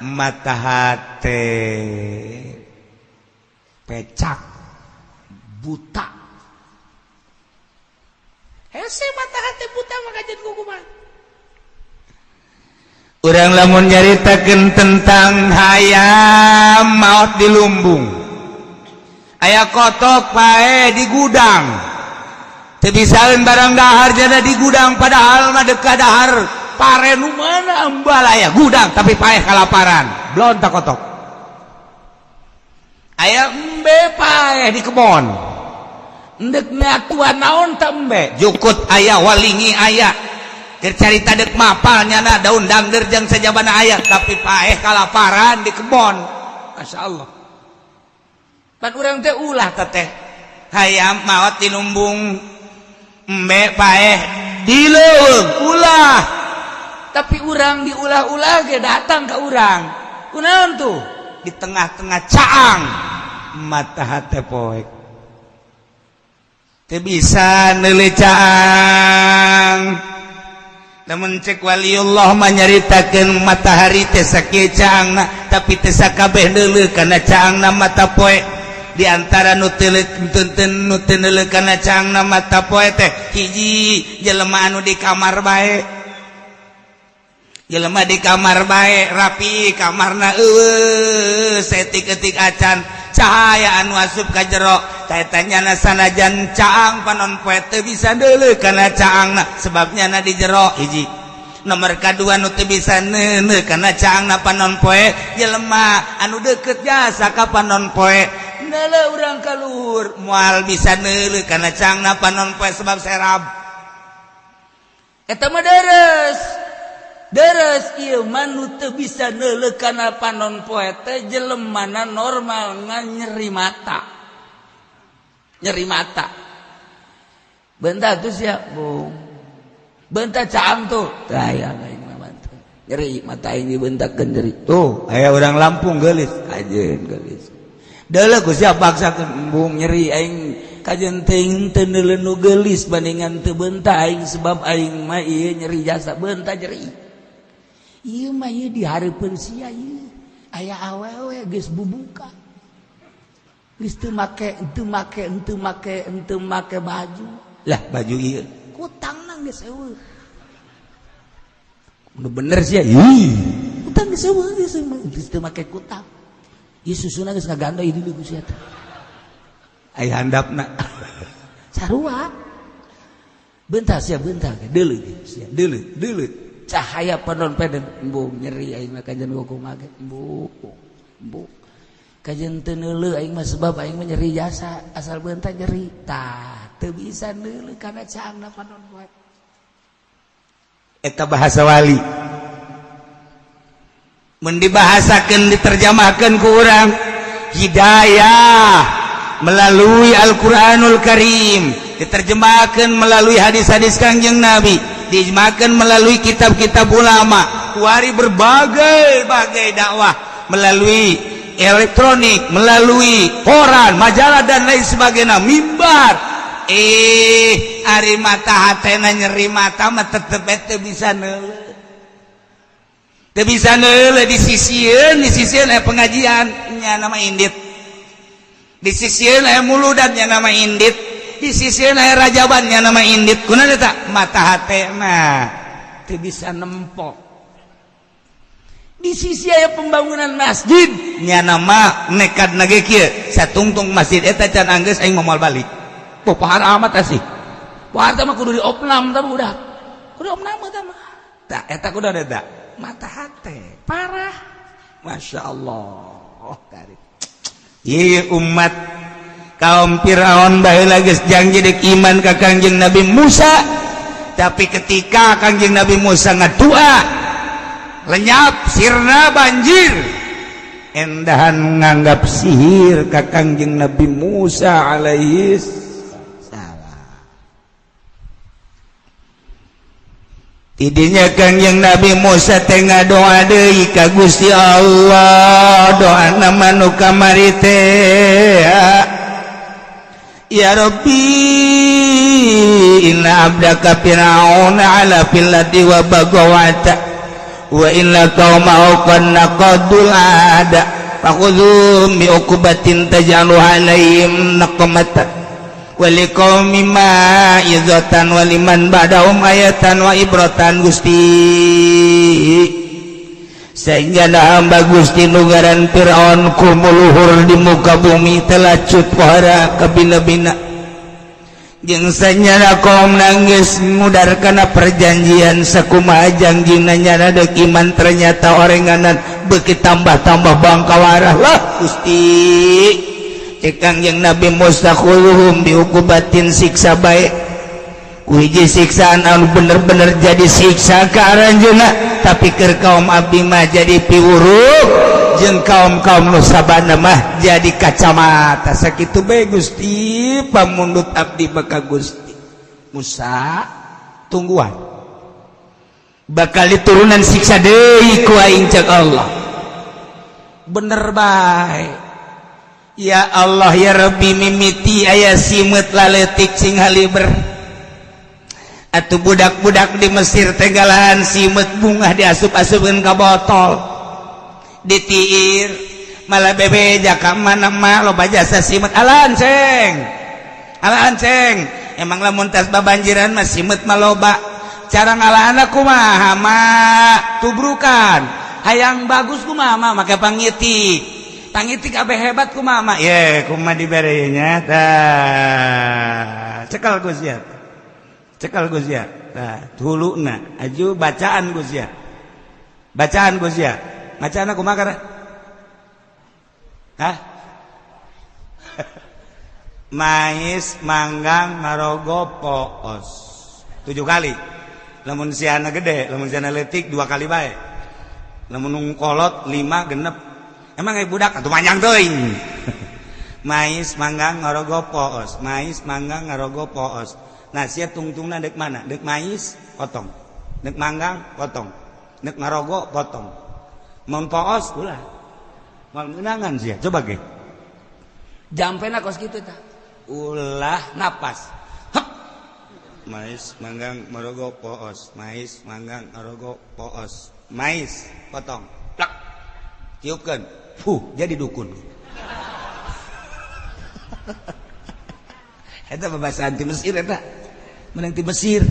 Mata hate pecak, buta. Hese mata hate buta maka jadi kukuman. Urang lamun nyaritakeun tentang hayam maot di lumbung, aya kotok paeh di gudang, teu bisaeun barang dahar jada di gudang, padahal mah dekat dahar pare nu mana ambal aya gudang, tapi paeh kalaparan, belum tak kotok. Aya embe paeh di kebon, endek ngatuan naon tak embe, jukut aya, walingi aya, keur carita dek mapal nyana daun dangder jeung sajabana aya, tapi paeh kalaparan di kebon. Masya Allah. Pan urang teh ulah teh hayam maot di lumbung, embe paeh di leuweung, ulah. Tapi urang diulah-ulah ge datang ke urang. Kunaon tuh? Di tengah-tengah caang mata hate poek, teu bisa neuleuh caang. Namun cek waliullah mah nyaritakeun matahari teh sakieu caangna, tapi teu sakabeh neuleuh kana caangna mata poe. Di antara nu teu nu teu neuleuh kana caangna mata poe teh hiji, jelema anu di kamar bae. Jelema di kamar bae, rapi kamarna, eueuh setik-etik acan cahaya anu asup ka jero. Eta nyana sanajan caang panon poe teu bisa deuleuh kana caangna, sebab nyana di jero. Hiji. Nomor kadua, nu teu bisa neuleuh kana caangna panon poe, jelema anu deket jasa ka panon poe. Neuleuh urang ka luhur, moal bisa neuleuh kana caangna panon poe sebab serab. Eta mah deres deres. Ieu mah nu teu bisa neuleuh kana panon poe teh jelemana normal, ngan nyeri mata, nyeri mata. Bentar tuh siap bung, bentar caang tuh aya aing mah bantu. Nyeri mata aing dibentakkeun, nyeri tuh. Aya urang Lampung geulis, kajeun geulis, deuleuh ku siap paksakeun, embung, nyeri aing. Kajeun teuing teu neuleuh nu geulis bandingan teu beunta aing, sebab aing mah ieu nyeri jasa, beunta nyeri. Ieu mah ieu di hareupeun sia ieu aya awewe geus bubuka, geus teu make, teu make, teu make, teu make baju lah, baju ieu kutangna geus eueuh. Nu bener sia, ih kutang geus eueuh, geus teu make kutang. Ieu susuna geus ngagandoi di ku sia teh. Aya handapna sarua. Bentar sia, bentar, deuleuh sia, deuleuh, deuleuh cahaya panon peden. Embung, nyeri aing mah. Kajeun kumaha ge, embung, embung. Kajeun teu neuleuh aing mah, sebab aing mah nyeri jasa, asal beunta nyeri. Tah, teu bisa neuleuh kana caangna panon poe. Eta bahasa wali. Mun dibahasakeun, diterjemahkeun ku urang, hidayah melalui Al-Qur'anul Karim, diterjemahkan melalui hadis-hadis Kangjeng Nabi, diijmakan melalui kitab-kitab ulama, kuari berbagai-bagai dakwah melalui elektronik, melalui koran, majalah, dan lain sebagainya, mimbar. Eh, ari mata hatena nyeri mata mah tetep teu bisa neuleuh, teu bisa neuleuh. Di sisieun, di sisieun aya pengajian, nya nama indit. Di sisieun aya muludan, nya nama indit. Di sisieun aya rajaban, nya nama indit. Kunaon eta? Mata hatena teu bisa nempo. Di sisi aya pembangunan masjid, nya nama nekat nage kieu, satungtung masjid eta can anggeus aing moal balik. Oh, pahar amat asih, pohara mah kudu diopnam tah, budak kudu opnam tah mah. Tah, eta kudu eta mata hate parah. Masya Allah, tarik. Ieu umat Kaum Firaun baheula geus janji dek iman ka Kangjeng Nabi Musa, tapi ketika Kangjeng Nabi Musa ngadua lenyap, sirna, banjir. Endahan nganggap sihir ka Kangjeng Nabi Musa alaihi salam. Tidinya Kangjeng Nabi Musa teh ngadoa deui ka Gusti Allah, doa nama nu kamari teh, "Ya Rabbi, inna abdaka Fir'auna ala fil ardi wa bagawata wa inna qaumahu qad naqadul ada, fakhudhum bi uqubatin taj'alu alaihim naqmata wa liqaumi ma'izatan wa liman ba'dahum ayatan wa ibratan." Gusti, sehingga hamba Gusti nugaran Fir'aun kumuluhur di muka bumi, telacut pohara kabina-bina, jeung sanyana kaum nangis ngudar kana perjanjian. Sakumaha janjina nyana deuk iman, ternyata orenganan beuki tambah-tambah bangkawarah lah. Gusti, cek Kangjeng Nabi Musa, "Khuluhum biuqubatin," siksa bae ku hiji siksaan anu bener-bener jadi siksa ka aranjeunna, tapi keur kaum abdi mah jadi piwuruk, jeung kaum-kaum nu sabana mah jadi kacamata. Sakitu bae, Gusti, pamundut abdi maka. Gusti Musa, tungguan, bakal diturunan siksa deui ku aing, cek Allah. Bener bae. Ya Allah, ya Rabbi, mimiti aya simeut laletik sing haliber atau budak-budak di Mesir tenggalahan simeut, bungah diasup-asupkeun ka botol, ditiir, malah bebeja ka mana mah loba jasa simeut. Alaan ceng, alaan ceng. Emang lamun tas babanjiran mah simeut mah loba. Cara ngalaan kumaha mah? Tubrukan. Hayang bagus kumaha mah? Make pangitik. Pangitik abe hebat kumaha mah? Ye, kumaha dibere nya? Tah, cekal Gus ya, cekal Gus ya. Tah, huluna aju bacaan Gus ya, bacaan Gus ya. Bacaan kumaha kana? Hah? Mais, manggang, ngarogo, poos, tujuh kali lamun siana gede. Lamun siana letik dua kali bae. Lamun kolot lima, genep. Emang kayak budak atau panjang teuing. Mais, manggang, ngarogo, poos. Mais, manggang, ngarogo, poos. Nah, sia tungtungna dek mana? Dek mais potong, dek manggang potong, dek ngarogo potong, mun poos ulah, moal meunangan sia. Coba ge jampena kos kitu tah, ulah napas. Hep. Mais, manggang, ngarogo, poos. Mais, manggang, ngarogo, poos. Mais potong, plak, tiupkeun, fuh, jadi dukun. Eta babasaan ti Mesir, eta menang ti Mesir,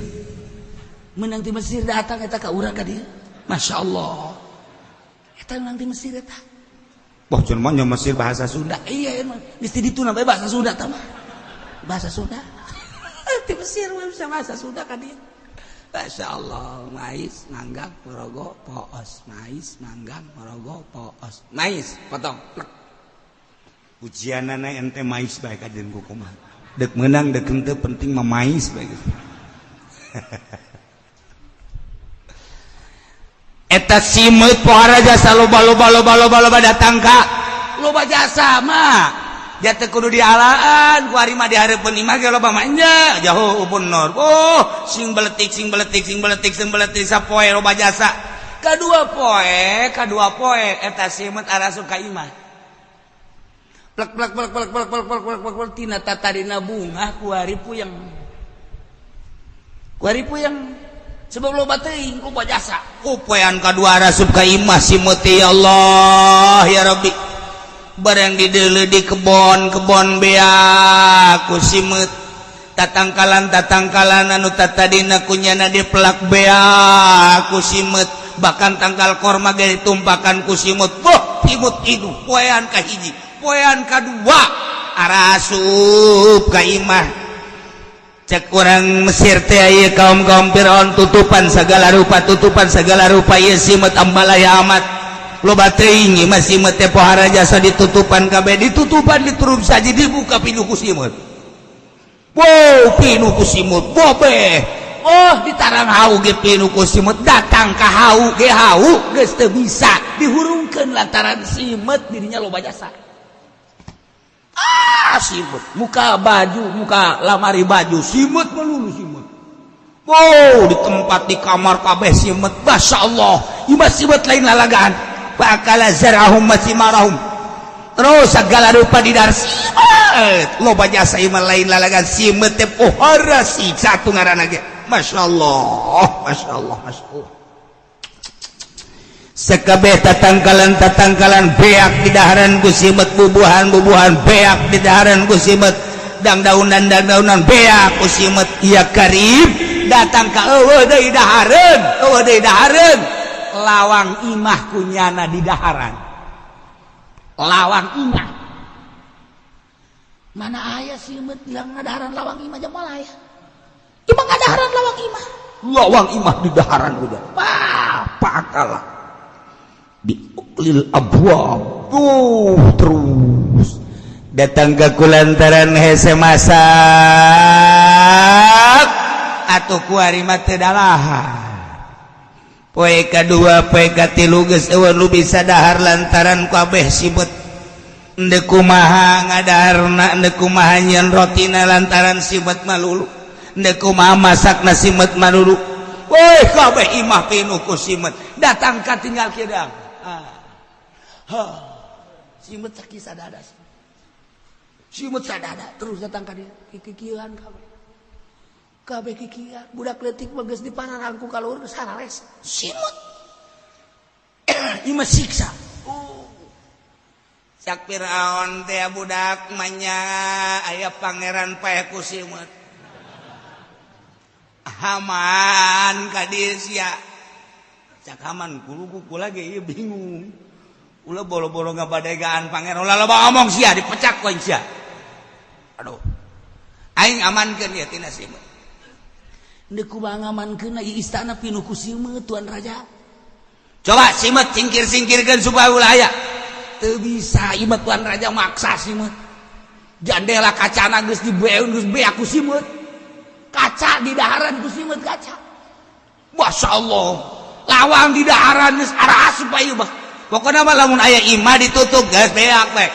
menang ti Mesir. Datang eta ka urang ka dieu. Masya Allah, eta menang ti Mesir eta. Wah, cuman nya Mesir bahasa Sunda. Iya, emang mesti dituna bae bahasa Sunda tah mah. Bahasa Sunda ti Mesir mah bisa bahasa Sunda ka dieu. Masya Allah. Mais, manggang, morogo, poos. Mais, manggang, morogo, poos. Mais potong, plek. Ujianana ente mais bae kajen ku kumaha. Dek menang dek henteu, penting mah mais bae. Eta simeut pohara jasa loba loba loba loba loba datang ka loba jasa mah. Jatuh kudu dialaan ku ari mah, dihareupeun imah ge loba mah jauh bener. Oh, sing beletik, sing beletik, sing beletik, sing beletik, sapoe loba jasa. Kadua poe, kadua poe eta simeut arasup ka imah. Plek plek plek plek plek plek plek plek plek plek, tina tatarina bunga kuari puyeng. Kuari puyeng sebab loba teuing, loba jasa. Upoean kadua arasup ka imah simeut, ya Allah, ya Rabbi. Barang dideuleu di kebon, kebon bea ku simeut. Tatangkalan tatangkalan anu tatadina kunyana dipelak bea ku simeut. Bahkan tangkal korma ge ditumpakan ku simeut. Boh, simut itu poean ka hiji, poean kadua arasup ka imah. Cek urang Mesir teh, ieu kaum-kaum Firaun tutupan segala rupa, tutupan segala rupa ieu simeut, ambalaya amat. Loba teuing mah simeut teh pohara jasa. Ditutupan kabeh, ditutupan, diturup saja, dibuka, pinuh ku simeut. Wow, pinuh ku simut bobeh. Oh, ditarang hau ge pinuh ku simut. Datang ka hau ge, hau geus teu bisa dihurungkeun lantaran simeut dirinya loba jasa. Ah, simut muka baju, muka lamari baju simut melulu simut. Wow, di tempat, di kamar kabeh simeut. Masya Allah, ieu simeut lain lalagaan. Fa'akala zar'ahum wa tsimarahum. Terus segala rupa di dar simeut loba jasa. Ieu lain lalagaan, simeut teh pohara siksa satu ngaranna ge. Masya Allah, Masya Allah, Masya Allah. Sekabeh tatangkalan tatangkalan beak di daharan ku simeut, bubuhan bubuhan beak di daharan ku simeut, dang daunan dang daunan beak ku simeut. Ya karib datang ka eueuh deui dahareun, eueuh deui dahareun. Lawang imah kunyana di daharan, lawang imah. Mana aya simeut bilang ngadaharan lawang imah? Jam aya imah ngadaharan lawang imah, lawang imah di daharan. Udah fa'akala biuklil abwab tuh. Terus datang ke kulantaran hese masak atau kuari mah teu dalahar. Poe kadua, poe katilu, geus eueuh nu bisa dahar lantaran kabeh simeut. Endek kumaha ngadaharna, endek kumaha nyieun rotina lantaran simeut malulu, endek kumaha masakna simeut malulu. Woi, kabeh imah pinuh ku simeut. Datang ka tinggal kidang. Ah. Ha. Simeut sakit sadada. Simeut sadada terus datang ka dieu. Kikieuan kabeh. Kabeh kikieuan. Budak leutik mah geus dipararangku ka luhur geus harares. Simeut. Ieu mah siksa. Oh. Cak Firaun teh, budak manya aya pangeran paeh ku simeut. Haman ka dieu sia. Cak Haman, kuluku kula ge ieu bingung. Ulah boro-boro ngabadegaan pangeran, ulah loba omong sia, dipecak ku aing sia. Aduh. Aing amankeun ieu tina simeut. Deuk kumaha ngamankeun ieu istana pinuh ku simeut, tuan raja? Coba simeut singkir-singkirkeun supaya ulah aya. Teu bisa ieu mah, tuan raja, maksa simeut. Jandela kacana geus dibeun, geus beak ku simeut. Kaca di daharan ku simeut kaca. Masya Allah. Lawang di daharan geus arah asup ieu mah. Pokoknya mah lamun aya imah ditutup geus beak we.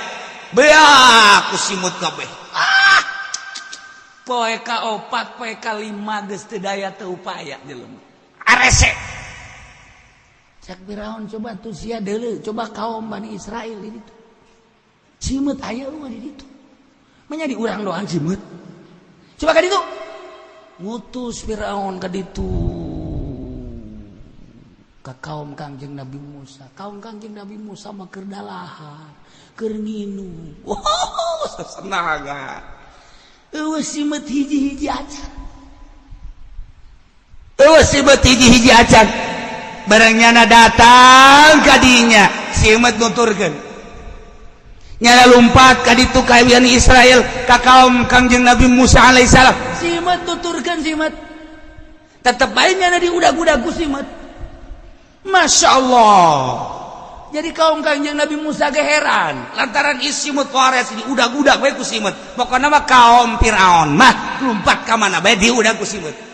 Beak ku simeut kabeh. Ah. Poe ka opat, poe ka lima geus teu daya teu upaya jelema. Arese. Cak Firaun, coba tuh sia deuleu, coba kaum Bani Israel di ditu. Simeut aya eueuh di ditu. Manya di urang doang simeut. Coba ka ditu. Ngutus Firaun ka ditu. Ka kaum Kangjeng Nabi Musa. Kaum Kangjeng Nabi Musa mah keur dalahar, keur nginum. Wow, sasenaga. Eueuh simeut hiji-hiji acan. Eueuh simeut hiji-hiji acan. Barang nyana datang kadinya, simeut nuturkeun. Nyana lumpat ka ditu ka Bani Israel, ka kaum Kangjeng Nabi Musa alaihissalam. Simeut tuturkeun simeut. Tetep bae nyana diudag-udag ku simeut. Masya Allah. Jadi kaum Kangjeng Nabi Musa ge heran lantaran isi simeut wares diudag-udag bae ku simeut. Pokona mah kaum Firaun mah lumpat ka mana bae diudag ku simeut.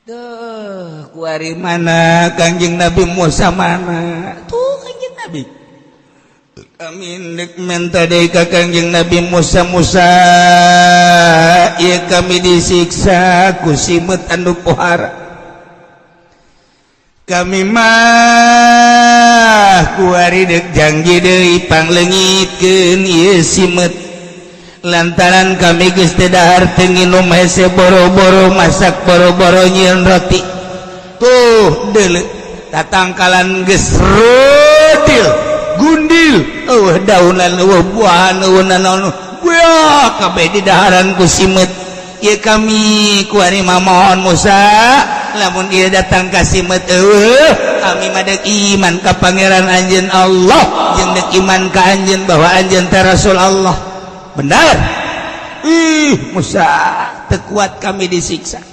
Duh, kuari mana Kangjeng Nabi Musa mana? Tuh Kangjeng Nabi. Kami dek minta deui ka Kangjeng Nabi Musa. Musa, ieu kami disiksa ku simeut anu pohara. Kami mah kuari dek janji deui pangleungitkeun ieu simeut lantaran kami geus teu dahar, teu nginum, hese boro-boro masak, boro-boro nyieun roti. Tuh deuleu tatangkalan geus rodil gundil, eueuh daunan, eueuh buahan, eueuh nanaon, buah kabeh di daharan ku simeut. Ieu kami kuari mah mohon Musa, lamun ieu datang ka simeut eueuh, kami mah deuk iman ka pangeran anjeun Allah jeung deuk iman ka anjeun bahwa anjeun teh Rasul Allah. Benar. Ih Musa, teu kuat kami disiksa.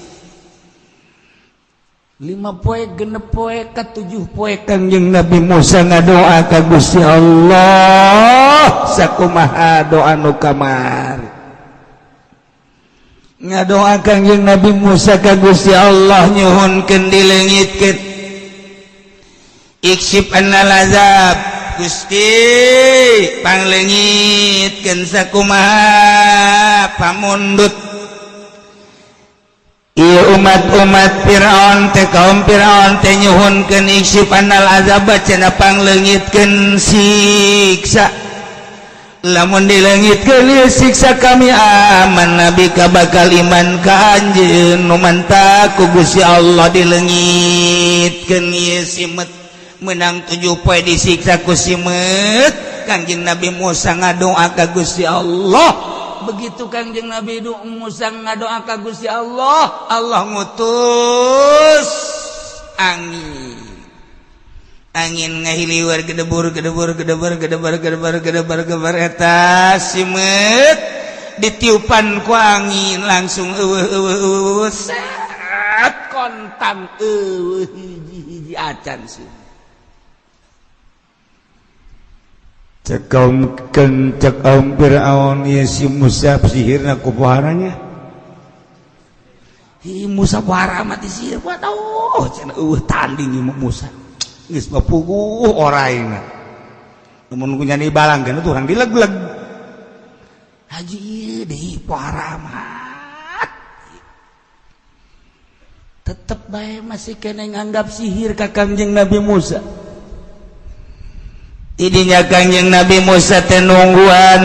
5 poe 6 poe ka 7 poe Kangjeng Nabi Musa ngadoa ka Gusti Allah sakumaha doa nu kamari. Ngadoa Kangjeng Nabi Musa ka Gusti Allah nyuhunkeun dileungitkeun. Iksif annal azab Gusti pangleungitkeun sakumaha pamundut. Ieu umat-umat Fir'aun teh kaum Fir'aun teh nyuhunkeun iksif annal azab cenah pangleungitkeun siksa. Lamun dileungitkeun ieu siksa kami aman nabi ka bakal iman ka anjeun nu mantap ku Gusti Allah dileungitkeun ieu simet menang 7 poe disiksa ku simet. Kangjeng Nabi Musa ngadoa ka Gusti Allah. Begitu Kangjeng Nabi Musa ngadoa ka Gusti Allah, Allah ngutus angin. Angin ngahiliwar gedebur gedebur gedebur gedebur gedebur gedebur gedebur eta simet ditiupan ku angin langsung eueuh eueuh eueuh set kontan eueuh hiji-hiji acan sih. Cek kaum cek kaum Fir'aun ieu si Musa sihirna ku poharanya. Hi Musa pohara mati sihir waduh cenah eueuh tanding ieu Musa. Geus mah puguh oraina. Lamun ku nyani balangkeun urang dileg-leg. Haji ieu deui pohara amat. Tetep bae masih kene nganggap sihir ka Kangjeng Nabi Musa. Tidinya Kangjeng Nabi Musa teh nungguan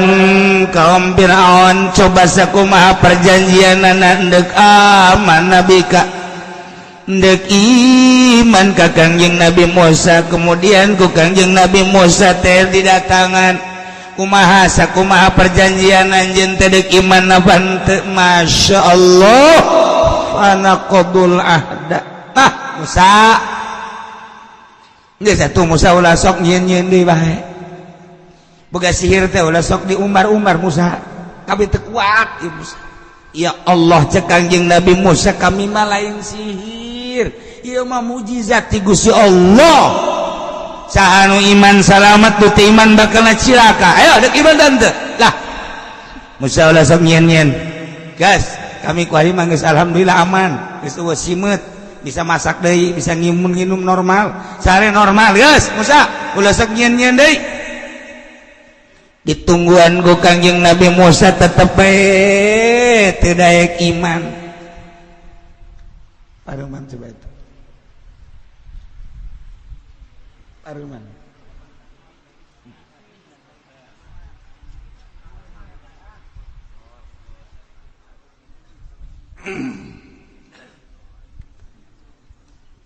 kaum Fir'aun coba sakumaha perjanjianana endek aman nabi ka endek iman ka Kangjeng Nabi Musa. Kemudian ku Kangjeng Nabi Musa teh didatangan kumaha sakumaha perjanjian anjeun teh deuk iman apa henteu. Masya Allah fanaqadul ahda. Ah Musa geus atuh Musa ulah sok nyieun-nyieun deui bae. Boga sihir teh ulah sok diumbar-umbar Musa. Kami teu kuat ieu Musa. Ya Allah cek Kangjeng Nabi Musa kami mah lain sihir. Ieu mah mujizat ti Gusti Allah. Saha nu iman salamat nu teu iman bakal cilaka. Ayo deuk iman teu? Lah Musa ulah sok nyieun-nyieun. Gas, kami ku ari mah geus alhamdulillah aman. Geus eueuh simeut. Bisa masak deui, bisa nginum normal, sare normal, geus Musa, ulah sok nyieun-nyieun deui. Ditungguan ku Kangjeng Nabi Musa tetep bae teu daek iman. Paruman coba itu. Paruman.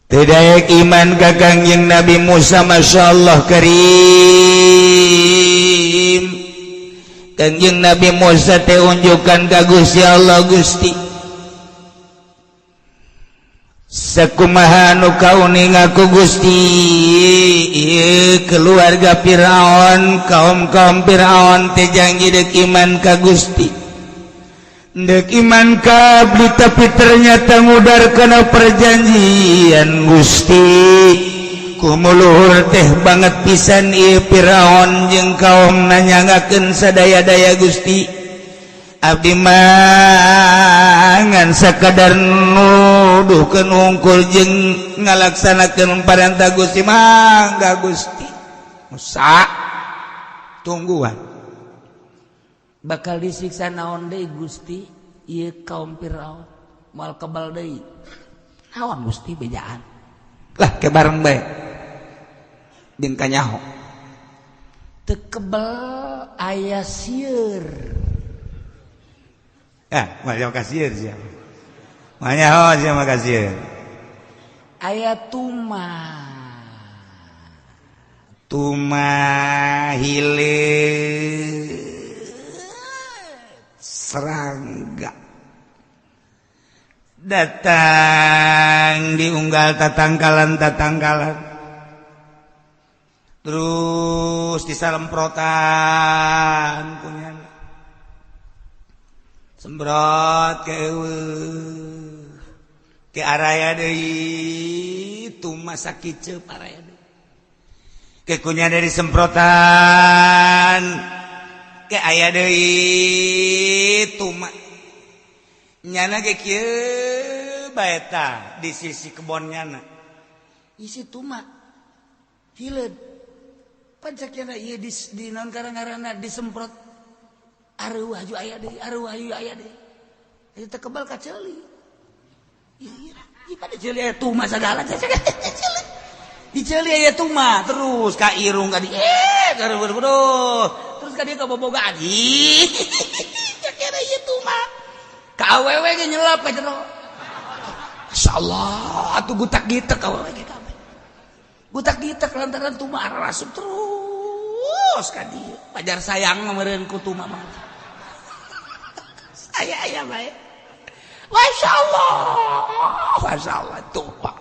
Tidak iman ka Kangjeng Nabi Musa Masya Allah karim. Kangjeng Nabi Musa teh unjukan ka Gusti Allah. Gusti sakumaha nu kauninga ku Gusti ieu keluarga Firaun kaum-kaum Firaun teh janji deuk iman ka Gusti. Ndek iman kabli tapi ternyata ngudar kana perjanjian Gusti. Kumuluhur teh banget pisan ieu Firaun jeung kaum nanyangakeun sadaya-daya Gusti. Abdi mah ngan sakadar nuduhkeun hungkul jeung ngalaksanakeun parentah Gusti mangga Gusti. Musa tungguan bakal disiksa naon deui Gusti ieu kaum Firaun moal kebal deui naon Gusti bejaan lah ke bareng bae jeung kanyaho teu kebal aya sieur ah moal ka sieur sia moal nyaho sia mah ka sieur aya tumah tumah hileut serangga datang diunggal tatangkalan tatangkalan terus disalemprotan punya sembrot keueuh Ke araya deui tuma sakiceup, araya deui. Ke kunya dari semprotan, ke aya deui tuma. Nyana ge kieu bae tah di sisi kebon nyana. Isi tuma. Hileud. Pancakna ieu di naon karang-ngaranna disemprot. Areuah ju aya deui, areuah ju aya deui. Eta kebal ka ceuli. Ieu ieu pada ceuli aya tuma sagala. Di ceuli aya tuma terus ka irung ka di terus ka dieu ka boboga ih. Cakera ieu tuma. Ka awewe ge nyelap ka jero. Masyaallah, atuh gutak gitek awewe ge kabeh. Gutak gitek lantaran tuma arasup terus ka dieu. Pajar sayang meureun ku tuma mah. Saya aya bae. Masya Allah, Masya Allah, tumpah,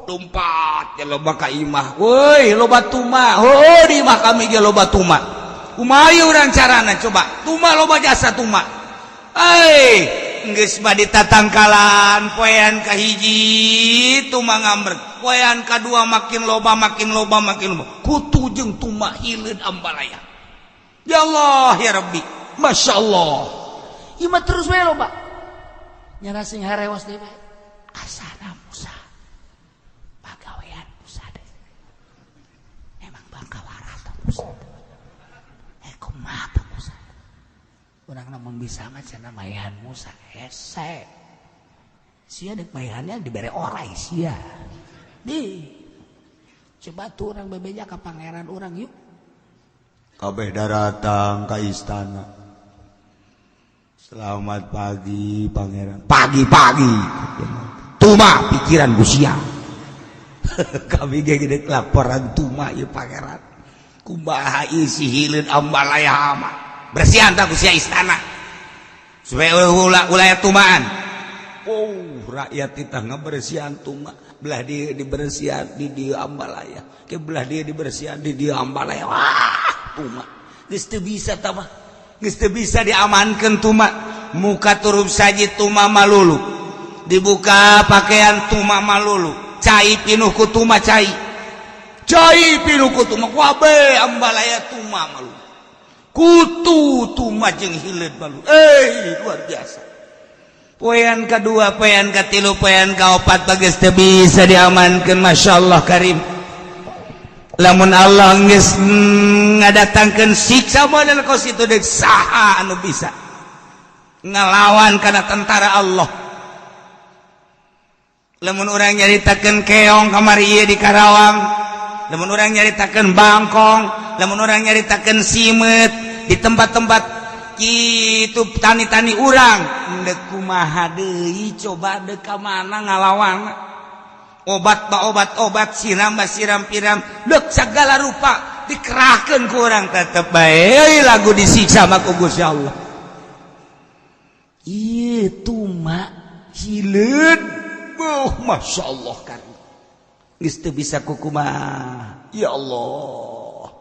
lompat ya loba ka imah, woi loba tuma, oh di imah kami ge loba tuma. Kumaha urang carana coba? Tuma loba jasa tuma. Hei, geus mah ditatangkalan poean kahiji tuma ngambrek, poean kadua makin loba, makin loba, makin loba. Kutu jeung tuma hileud ambalaya. Ya Allah ya Rabbi, Masya Allah. Ieu mah terus we loba. Nyana sing harewas deui bae. Asana Musa. Pagawean Musa deh. Emang bangkawara teh Musa. Eh, kumaha teh Musa? Urang namun bisa mah cenah mayan Musa hese. Sia dek mayannya dibere orai sia. Di. Coba tuh urang bebeja ka pangeran urang yuk. Kabeh daratang ka istana. Selamat pagi, pangeran. Pagi-pagi. Tuma pikiran ku sia. Kami ge gede laporan tuma ieu pangeran. Kumaha isi hileud ambalaya mah. Bersihan tah ku sia istana. Supaya ulah ulah tumaan. Oh, rakyat kita ngabersihan tuma. Belah dia dibersihan di dia ambalaya. Ke belah dia dibersihan di dia ambalaya. Wah, tuma. Geus teu bisa tah mah. Geus teu bisa diamankeun tuma. Muka turun saji tuma malulu. Dibuka pakaian tuma malulu. Cai pinuh ku tuma cai. Cai pinuh ku tuma wabe ambalaya tuma malulu. Kutu tuma jeung hileud malu. Eh, luar biasa. Poean kedua, poean katilu, poean kaopat bagus teu bisa diamankeun, Masya Allah karim. Lamun Allah geus ngadatangkeun siksa model kos itu deuk saha anu bisa ngelawan kana tentara Allah? Lamun urang nyaritakeun keong kamari ieu di Karawang, lamun urang nyaritakeun bangkong, lamun urang nyaritakeun simet di tempat-tempat kitu tani-tani urang, deuk kumaha deui coba, deuk ka mana ngalawan? Obat ba obat obat, siram ba siram piram, deuk segala rupa dikerahkeun ku urang, tetep bae lagu disiksa mah ku Gusti Allah. Ieu tuma hileud. Oh, Masya Allah kan geus teu bisa kukumaha, ya Allah.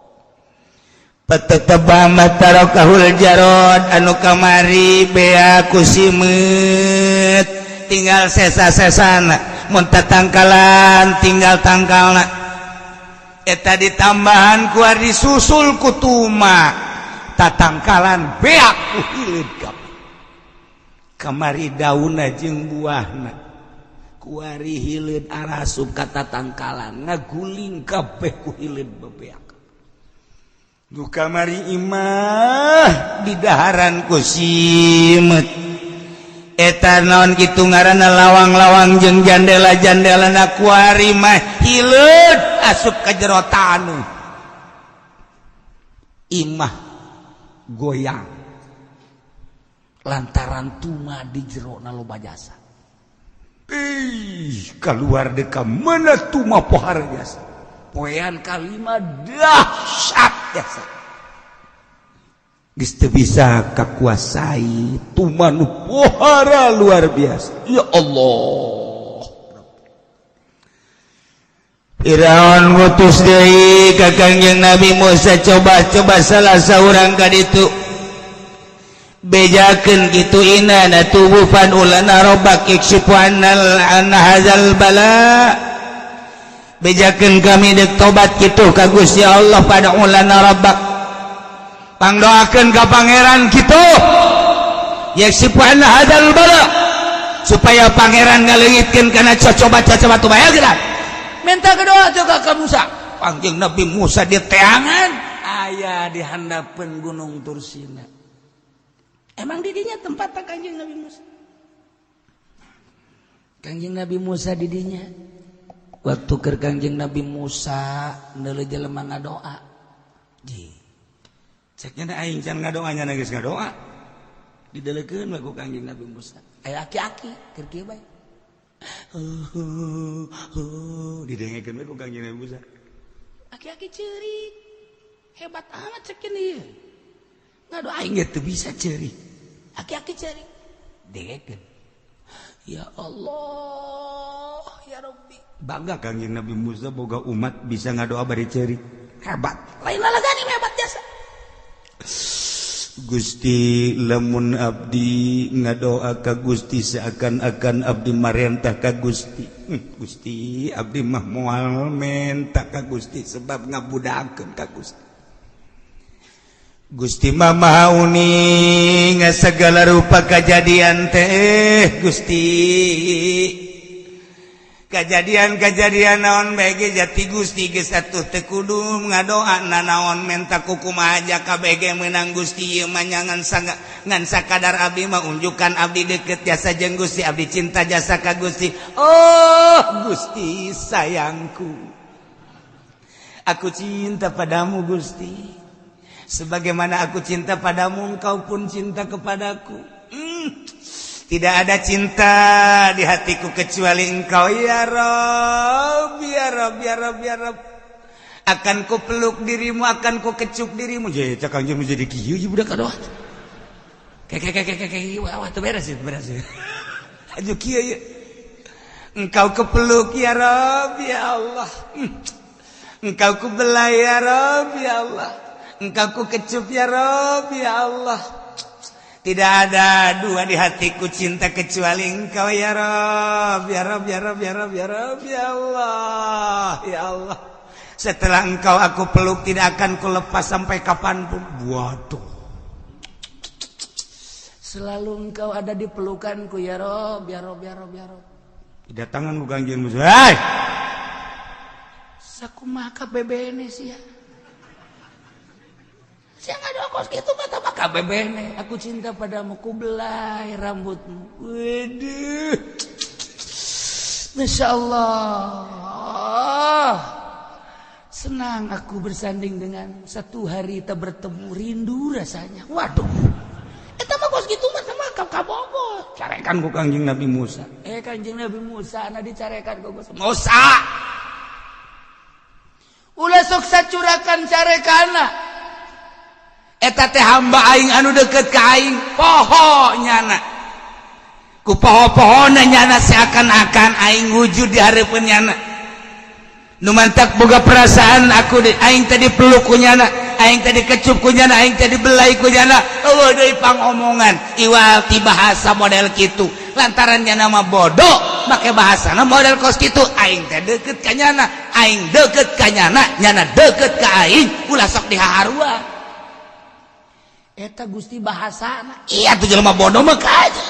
Patataba tarakahul jarod, anu kamari bea ku simeut tinggal sesa-sesana, mun tatangkalan tinggal tangkalna, eta ditambahan ku disusul ku tuma, tatangkalan beak ku hileud kabeh. Kamari daunna jeung buahna, kuari hileud arasup ka tatangkalan, ngaguling kabeh ku hileud bebeak. Nu kamari imah didaharan ku simeut, eta naon kitu ngaranna, lawang-lawang jeung jandela-jandela na, kuari mah hileud asup ka jero tanu, imah goyang lantaran tuma di jero na loba jasa. Ih, keluar deka mana tuma pohara jasa. Poean kalima dahsyat jasa. Geus teu bisa kakuasai tuma nu pohara luar biasa. Ya Allah. Firaun ngutus deui ka Kangjeng Nabi Musa, coba-coba salah saurang ka ditu. Bejakeun kitu, inna natubu fad'u lana rabbak yakshifu annal an hadzal bala. Bejakeun kami dek tobat kitu ka Gusti Allah, fad'u lana rabbak, pangdoakeun ka Pangeran kitu, yakshifu anna hadzal bala, supaya Pangeran ngaleungitkeun kana cocoba-cocoba tu bae geura. Minta ke doa tuh ka Musa. Kangjeng Nabi Musa di teangan aya di handapeun Gunung Tursina. Emang didinya tempat Kangjeng Nabi Musa. Kangjeng Nabi Musa didinya waktu keur Kangjeng Nabi Musa neuleuh jelema ngadoa. Ji. Ceknya aing can ngadoa, nya geus ngadoa. Didelekeun we ku Kangjeng Nabi Musa. Aya aki-aki keur kieu bae. Didengekeun we ku Kangjeng Nabi Musa. Aki-aki ceurik. Hebat amat cek ieu. Ngadoa aing ge teu bisa ceurik. Aki-aki ceurik. Dengekeun. Ya Allah, ya Rabbi. Bangga Kangjeng Nabi Musa boga umat bisa ngadoa bari ceurik. Hebat. Lain lalagani hebat jasa. Gusti, lamun abdi ngadoa ka Gusti seakan-akan abdi marentah ka Gusti. Gusti, abdi mah moal menta ka Gusti sebab ngabudakeun ka Gusti. Gusti mah maha uning segala rupa kejadian teh. Gusti, kejadian-kejadian naon bae jati Gusti geus atuh teu kudu ngadoa nanaon menta kukumaha aja kabeh ge meunang Gusti. Ieu mah ngan ngan sakadar abdi mah unjukan abdi deket jasa jeung Gusti, abdi cinta jasa ka Gusti. Oh Gusti sayangku, aku cinta padamu Gusti, sebagaimana aku cinta padamu engkau pun cinta kepadaku. Tidak ada cinta di hatiku kecuali engkau, ya Rob, ya Rob, ya Rob, ya Rob. Akan ku peluk dirimu, akan ku kecup dirimu. Jadi cak Kangjeng jadi kieu ieu budak aduh. Kayak kayak kayak kayak wah, tuh beres itu, beres. Aju kieu ya. Engkau kepeluk, ya Rob, ya Allah. Engkau ku belai, ya Rob, ya Allah. Engkau ku kecup, ya Rob, ya Allah. Tidak ada dua di hatiku cinta kecuali engkau, ya Rob, ya Rob, ya Rob, ya Rob, ya Rob, ya Allah, ya Allah. Setelah engkau aku peluk tidak akan ku lepas sampai kapanpun. Waduh. Selalu engkau ada di pelukanku, ya Rob, ya Rob, ya Rob, ya Rob. Kedatangan ku Kangjeng Musa. Hei! Sakumaha KBBN sih ya? Saya nggak ada kos gitu kata Pak KBBN. Aku cinta padamu, ku belai rambutmu. Waduh. Masya Allah. Senang aku bersanding dengan satu hari kita bertemu rindu rasanya. Waduh. Eta mah kos gitu mah sama kabogo. Carekan ku Kangjeng Nabi Musa. Eh, Kangjeng Nabi Musa na dicarekan ku Musa. Ulah sok sacurakan carekana. Eta teh hamba aing anu deket ka aing, poho nyana. Ku poho-pohona nyana seakan-akan aing wujud di hareupeun nyana. Nu mantak boga perasaan aku di, aing tadi peluk ku nyana, aing tadi kecup ku nyana, aing tadi belai ku nyana. Eueuh deui pangomongan iwal ti bahasa model kitu. Lantaran nyana mah bodoh, make bahasana model kos kitu. Aing teh deket ka nyana, aing deket ka nyana, nyana deket ka aing, ulah sok dihaharua. Eta Gusti bahasana. Iya tuh jelema bodoh mah aja.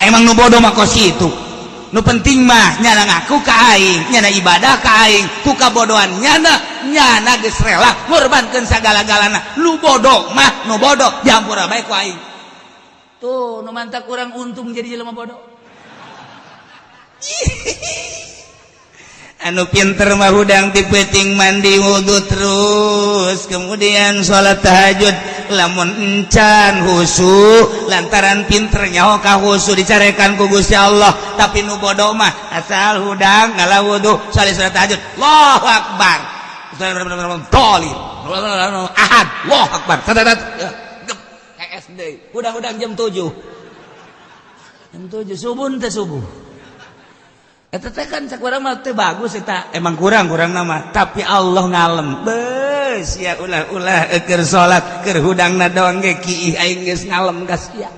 Emang nu bodoh mah kos itu. Nu penting mah nyana ngaku ka aing, nyana ibadah ka aing, ku kabodohan nyana, nyana geus rela ngorbankeun sagala-galana. Nu bodoh mah nu bodoh, dihampura bae ku aing. Tuh, nu mantak kurang untung jadi jelema bodoh. Anu pinter mah hudang ti peuting mandi wudhu terus kemudian sholat tahajud, lamun encan husu lantaran pinter nyaho ka husu dicarekan ku Gusti Allah. Tapi nu bodoh mah asal hudang ngala wudhu salat tahajud, Allahu akbar, dolin ahad, Allahu akbar, SD hudang-hudang jam 7, jam 7 subuh teh subuh. Eta teh kan cak urang mah teh bagus eta. Emang kurang kurang nama, tapi Allah ngalem. Be, Sia ulah-ulah keur salat, keur hudangna doang ge kiih, aing geus ngalem ka sia.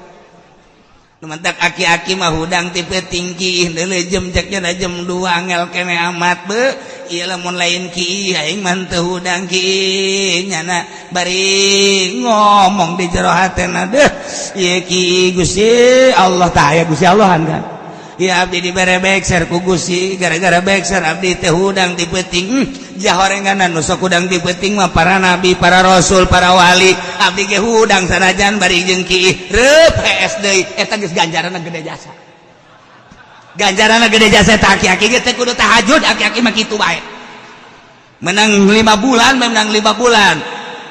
Nu mantak aki-aki mah hudang ti peuting kiih deuleu jam, ceknya jam 2 angel kene amat be. Ieu lamun lain kiih, aing mah teu hudang kiih. Nyana bari ngomong di jero hatena deh, ieu kiih Gusti Allah tah aya Gusti Allahan kan. Ya, abdi dibere bekser ku Gusti, gara-gara bekser abdi teh hudang ti peuting. Jahorenganan nu sok hudang ti peuting mah para nabi, para rasul, para wali. Abdi ge hudang sanajan bari jeung kiih reup hees deui, eta geus ganjaranna gede jasa, ganjaranna gede jasa. Eta aki-aki ge teh kudu tahajud, aki-aki mah kitu bae. Menang 5 bulan, menang 5 bulan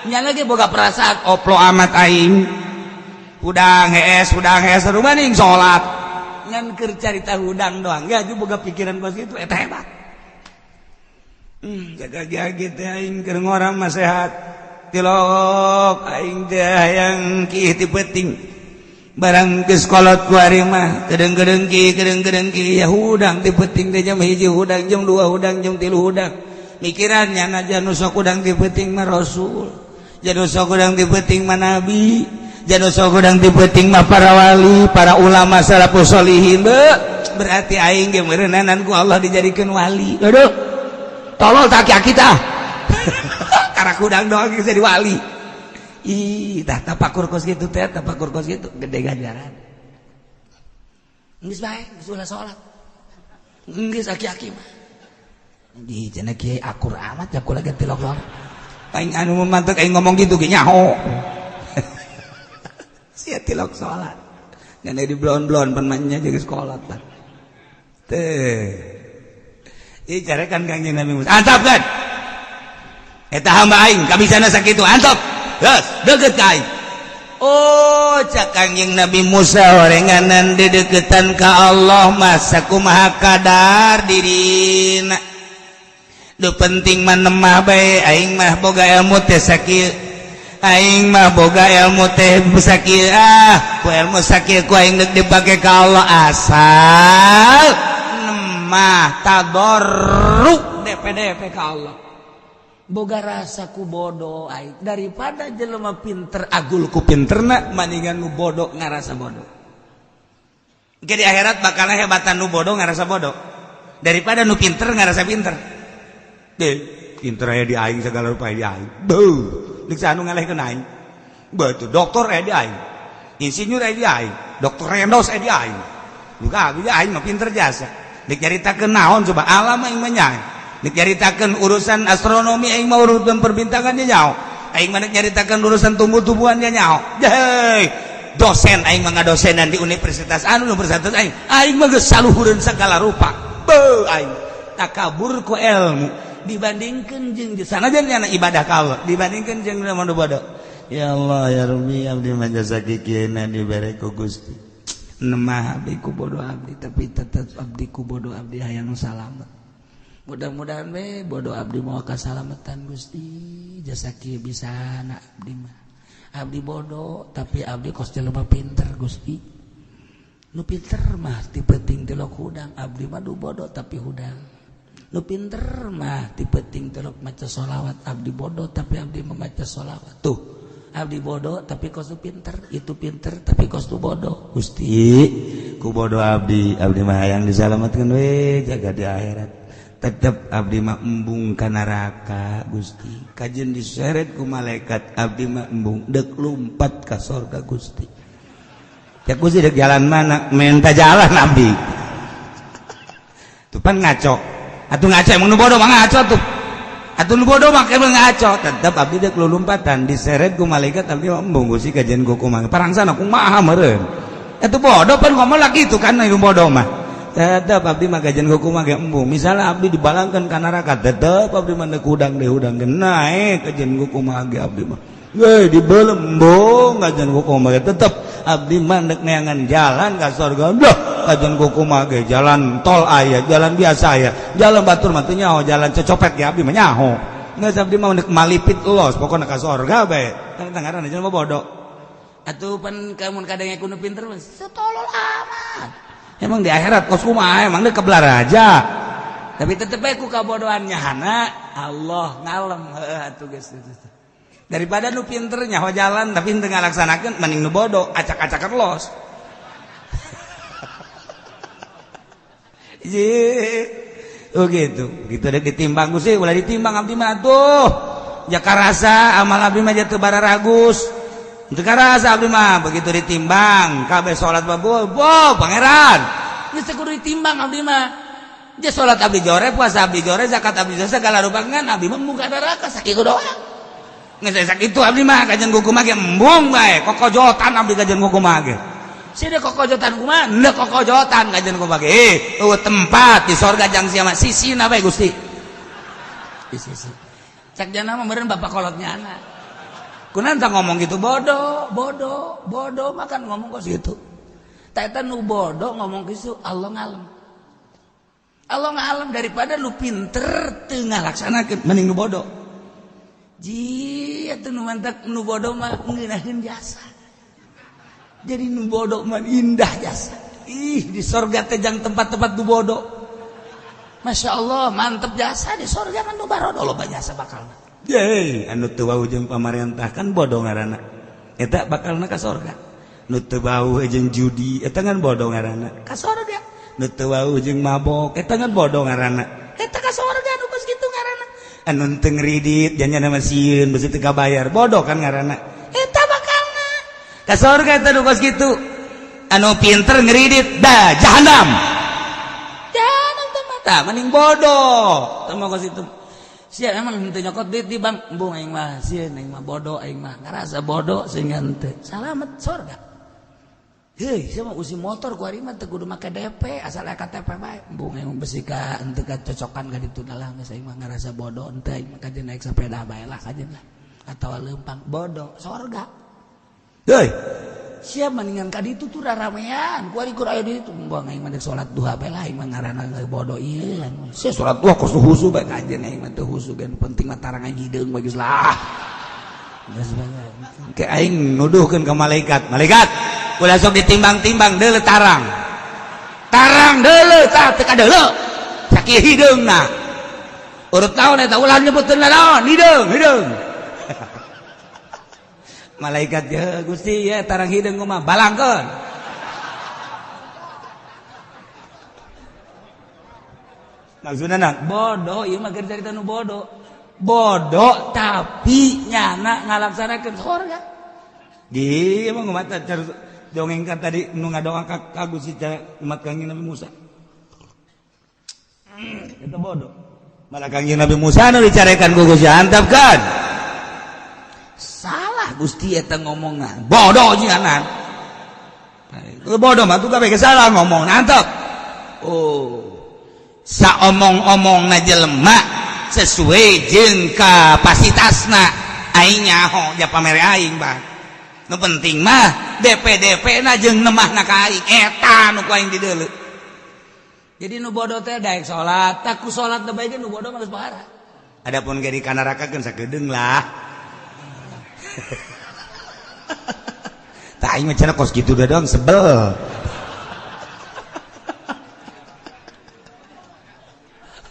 nya lagi boga perasaan oplo amat aing hudang hees, hudang hees rumaning salat ngan keur carita hudang doang ya boga pikiran kos kitu, eta hebat. Jaga teh aing keur ngorang mah sehat, tilok aing teh hayang kiih ti peuting. Barang geus kolot ku ari mah kedeng-kedeng ki, kedeng-kedeng ki, ya hudang ti peuting teh jam 1 hudang, jam 2 hudang, jam 3 hudang. Mikirannya najan nu sok hudang ti peuting mah rasul, nu sok hudang ti peuting mah nabi, nu sok hudang ti peuting mah para wali, para ulama salafus solihin. Be, berarti aing ge meureunanan ku Allah dijadikeun wali. Aduh, tolol tak aki tah, karak hudang doang geus jadi wali. Ih, tah tapakur kos kitu teh, tapakur kos kitu gede ganjaran. Geus bae, geus ulah salat. Geus aki-aki mah. Di cenah kiai akur amat ya kula ge tilok salat. Aing anu mantek aing ngomong gitu ge nyaho. Sia tilok salat. Ngan di blon-blon pan nya jeung sekolah tah. Teh. Ih, carekan Kangjeng Nabi Musa. Antap kan? Eta hamba aing kabisana sakitu, antap. Geus, deukeut ka aing. Oh, cak Kangjeng Nabi Musa, orenganan dedeketan ka Allah masa kumaha kadar dirina. Nu penting mah nemah bae, aing mah boga ilmu teh sakieu. Aing mah boga ilmu teh sakieu, ah, ku ilmu sakieu ku aing deuk dipake ka Allah, asal nemah tadarru DPDP ka Allah. Boga rasa ku bodoh aing daripada jelema pinter agul ku pinterna, maningan nu bodoh ngarasa bodoh. Jadi akhirat bakal hebatan nu bodoh ngarasa bodoh daripada nu pinter ngarasa pinter. Deh, pinter aya di aing, segala rupa di aing. Beuh, deuk anu ngalehkeun aing. Betul, doktor aya di aing. Insinyur aya di aing, doktor Rendos aya di aing. Juga abdi aing mah pinter jasa. Deuk nyaritakeun naon coba, alam aing mah nyaho. Deuk nyaritakeun urusan astronomi aing mah, urusan perbintangan nya nyaho. Aing mah deuk nyaritakeun urusan tumbuh-tumbuhan nya nyaho. Hei, dosen aing mah, ngadosenan di universitas anu, universitas aing. Aing mah geus saluhureun segala rupa. Beuh, aing takabur ku ilmu dibandingkan jeung sanajan nyana ibadah ka Allah, dibandingkan jeung nu bodoh. Ya Allah ya Rabbi, abdi mah jasa kikieuna dibere ku Gusti. Nemah abdi ku bodoh abdi, tapi tetep abdi ku bodoh abdi hayang salamet. Mudah-mudahan we bodoh abdi mau kasalamatan Gusti, jasa kieu bisa na abdi mah. Abdi bodoh tapi abdi kos jelema pinter Gusti. Nu pinter mah ti peuting tilok hudang, abdi mah du bodoh tapi hudang. Nu pinter mah ti peuting tilok maca sholawat, abdi bodoh tapi abdi membaca sholawat. Tuh, abdi bodoh tapi kos nu pinter, itu pinter tapi kos nu bodoh. Gusti, ku bodoh abdi, abdi mah hayang disalamatkeun we jaga di akhirat. Tetep abdi mah embung ka neraka Gusti. Kajeun diseret ku malaikat, abdi mah embung, deuk lumpat ka sorga Gusti. Ya Gusti, dek jalan mana? Minta jalan abdi. Tuh pan ngaco. Atuh ngaco, emang nu bodoh mah ngaco tuh. Atuh nu bodoh mah emang ngaco. Tetep abdi dek lulumpatan diseret ku malaikat, abdi mah embung Gusti, kajeun ku kumaha. Parangsana kumaha meureun. Atuh bodoh pan ngomong lagi itu kan nu bodoh mah. Tetep abdi mah kajeun ku kumaha ge embung. Misalnya abdi dibalangkeun ka neraka, tetep abdi mah deuk hudang deui hudang ge naek kajeun ku kumaha ge abdi mah. Weh, dibelem embung kajeun ku kumaha ge tetep abdi mah deuk neangan jalan ka surga. Duh, kajeun ku kumaha ge, jalan tol aya, jalan biasa aya, jalan batur mah teu nyaho, jalan cecopet ge abdi mah nyaho. Geus abdi mah deuk malipit los, pokona ka surga bae. Tah ngaranna jelema bodoh. Atuh pan kamun kadang kudu pinter mah setolol amat. Emang di akhirat kos kumaha, emang deuk kebelar aja. Tapi tetep bae ku kabodohannya hana Allah ngalem heuh atuh geus. Daripada nu pinter nyaho jalan tapi henteu ngalaksanakeun mending nu bodoh acak-acakan los. Oh gitu. Gitu dek ditimbang Gusti, ulah ditimbang abdi mah atuh. Ja karasa amal abdi mah teu bararagus. Teu karasa abdi mah begitu ditimbang kabeh salat babu, bo pangeran. Geus teu kudu ditimbang abdi mah. Ja salat abdi jore, puasa abdi jore, zakat abdi jore, segala rupa ngan abdi mah muka neraka sakitu doang. Geus sakitu abdi mah kajian kumaha ge embung bae, kokojotan abdi kajian kumaha ge. Sini kokojotan kumaha? Ndek kokojotan kajian kumaha ge. Eueuh tempat di sorga jang sia mah sisina bae Gusti. Di sisi. Cak jana mah meureun bapak kolotnya anak. Kunaon tah ngomong gitu bodoh, bodoh, bodoh makan ngomong kos gitu. Tah eta nu bodoh ngomong kitu Allah ngalem. Allah ngalem daripada lu pinter teu ngalaksanakeun mending nu bodoh. Ji atuh nu mantak nu bodoh mah ngeunaheun jasa. Jadi nu bodoh mah indah jasa. Ih di sorga teh jang tempat-tempat nu bodoh. Masya Allah mantep jasa di sorga mah nu barodo loba jasa bakalna. Yeay anu teu wau jeung pamarentah kan bodoh ngaranna. Eta bakalna ka sorga. Nu teu wau jeung judi eta kan bodoh ngaranna. Ka sorga. Nu teu wau jeung mabok eta kan bodoh ngaranna. Eta ka sorga nu geus kitu ngaranna. Anu teu ngridit janjana mah sieun beusi teu kabayar bodoh kan ngaranna. Eta bakalna ka sorga eta nu kos kitu. Anu pinter ngeridit dah jahanam. Jahanam teh mata mending bodoh. Teu mah kos itu. Sia emang henteu nyokot duit di bank, embung aing mah sieun aing mah bodoh aing mah ngarasa bodoh sehingga henteu. Salamet sorga. Heuy, sia mah usi motor ku ari mah teu kudu make DP asal KTP bae. Embung aing mah besi ka henteu kacocokan ka ditu dalah geus aing mah ngarasa bodoh henteu aing mah kajeun naik sepeda bae lah kajeun lah. Atawa leumpang bodoh sorga. Heuy, sia mendingan ka ditu tuh raramean ku ari kur aya di ditu buang aing mah salat duha bae lah aing mah ngaranna bodoh ieu. Sia salat duha kos husu bae kajeun aing mah teu husu ge penting mah tarang aing hideung bae geus lah. Geus bae. Ke aing nuduhkeun ka malaikat, malaikat ulah sok ditimbang-timbang deuleu tarang. Tarang deuleu tah teu kadeuleu. Sakieu hideungna. Urut naon eta ulah nyebutkeun naon hideung hideung. Malaikat ya Gusti ya tarang hideung mah balangkeun. Maksudna na bodoh ieu mah keur carita nu bodoh. Bodoh tapi nyana ngalaksanakeun sorga. Di emang mata dongeng kan tadi nu ngadoa ka Gusti umat Kangjeng Nabi Musa. Eta bodoh. Malah Kangjeng Nabi Musa nu dicarekan ku Gusti antap kan. Salah Gusti eta ngomongna. Bodoh jianan. Bodoh mah tuh kabeh salah ngomong antap. Oh. Saomong-omongna jelema sesuai jeung kapasitasna aing nyaho ja pamere aing bah. Nu penting mah DP-DP na jeung nemahna ka aing eta nu ku aing dideuleu. Jadi nu bodoh teh daek salat, tak ku salat teh bae nu bodoh mah geus pohara. Adapun ge di kanaraka keun sakedeung lah. Tak aing mah cenah kos kitu doang sebel.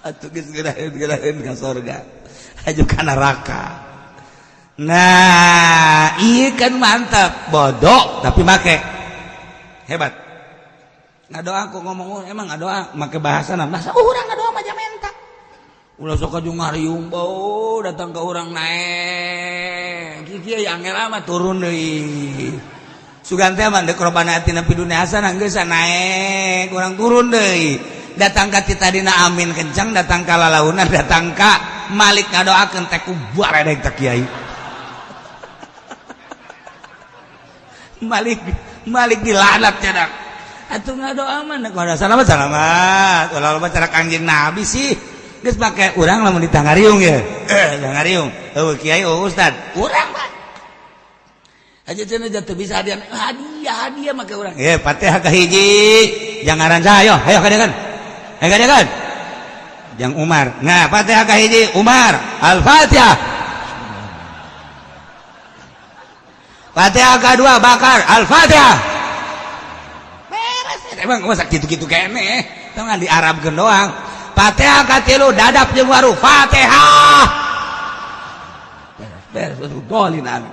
Atuh geus geuraheun ka sorga. Aju ka neraka. Nah, iya kan mantap, bodoh tapi make. Hebat. Ngadoa aku ngomong emang ngadoa make bahasa bahasa urang ngadoa mah menta. Ulah sok aju ngariung bau datang ke urang naek. Kieu angel amat turun deui. Sugan teh mah deuk robana atina fid dunya hasanah geus naek, urang turun deui. Datang ka ti tadina amin kencang, datang ka lalaunan, datang ka Malik ngadoakeun teh ku baredeg teh kiai. Malik Malik dilanat cedak. Atuh ngadoa mah nek salamat salamat. Ulah loba cara Kangjeng Nabi sih. Geus make urang lamun ditangariung ye. Tangariung. Eueuh kiai eueuh ustad. Urang mah. Aja cenah jatuh bisa hadiah hadiah hadiah make urang. Ye Fatihah kahiji. Jangan ayo ayo kadekan. Ayo kadekan. Jang Umar. Nah, Fatihah kahiji Umar. Al-Fatihah. Fatihah kedua Bakar. Al-Fatihah. Beres. Emang masa gitu-gitu kene. Tong di Arabkeun doang. Fatihah katilu dadap jeung waru Fatihah. Beres dolin, amin.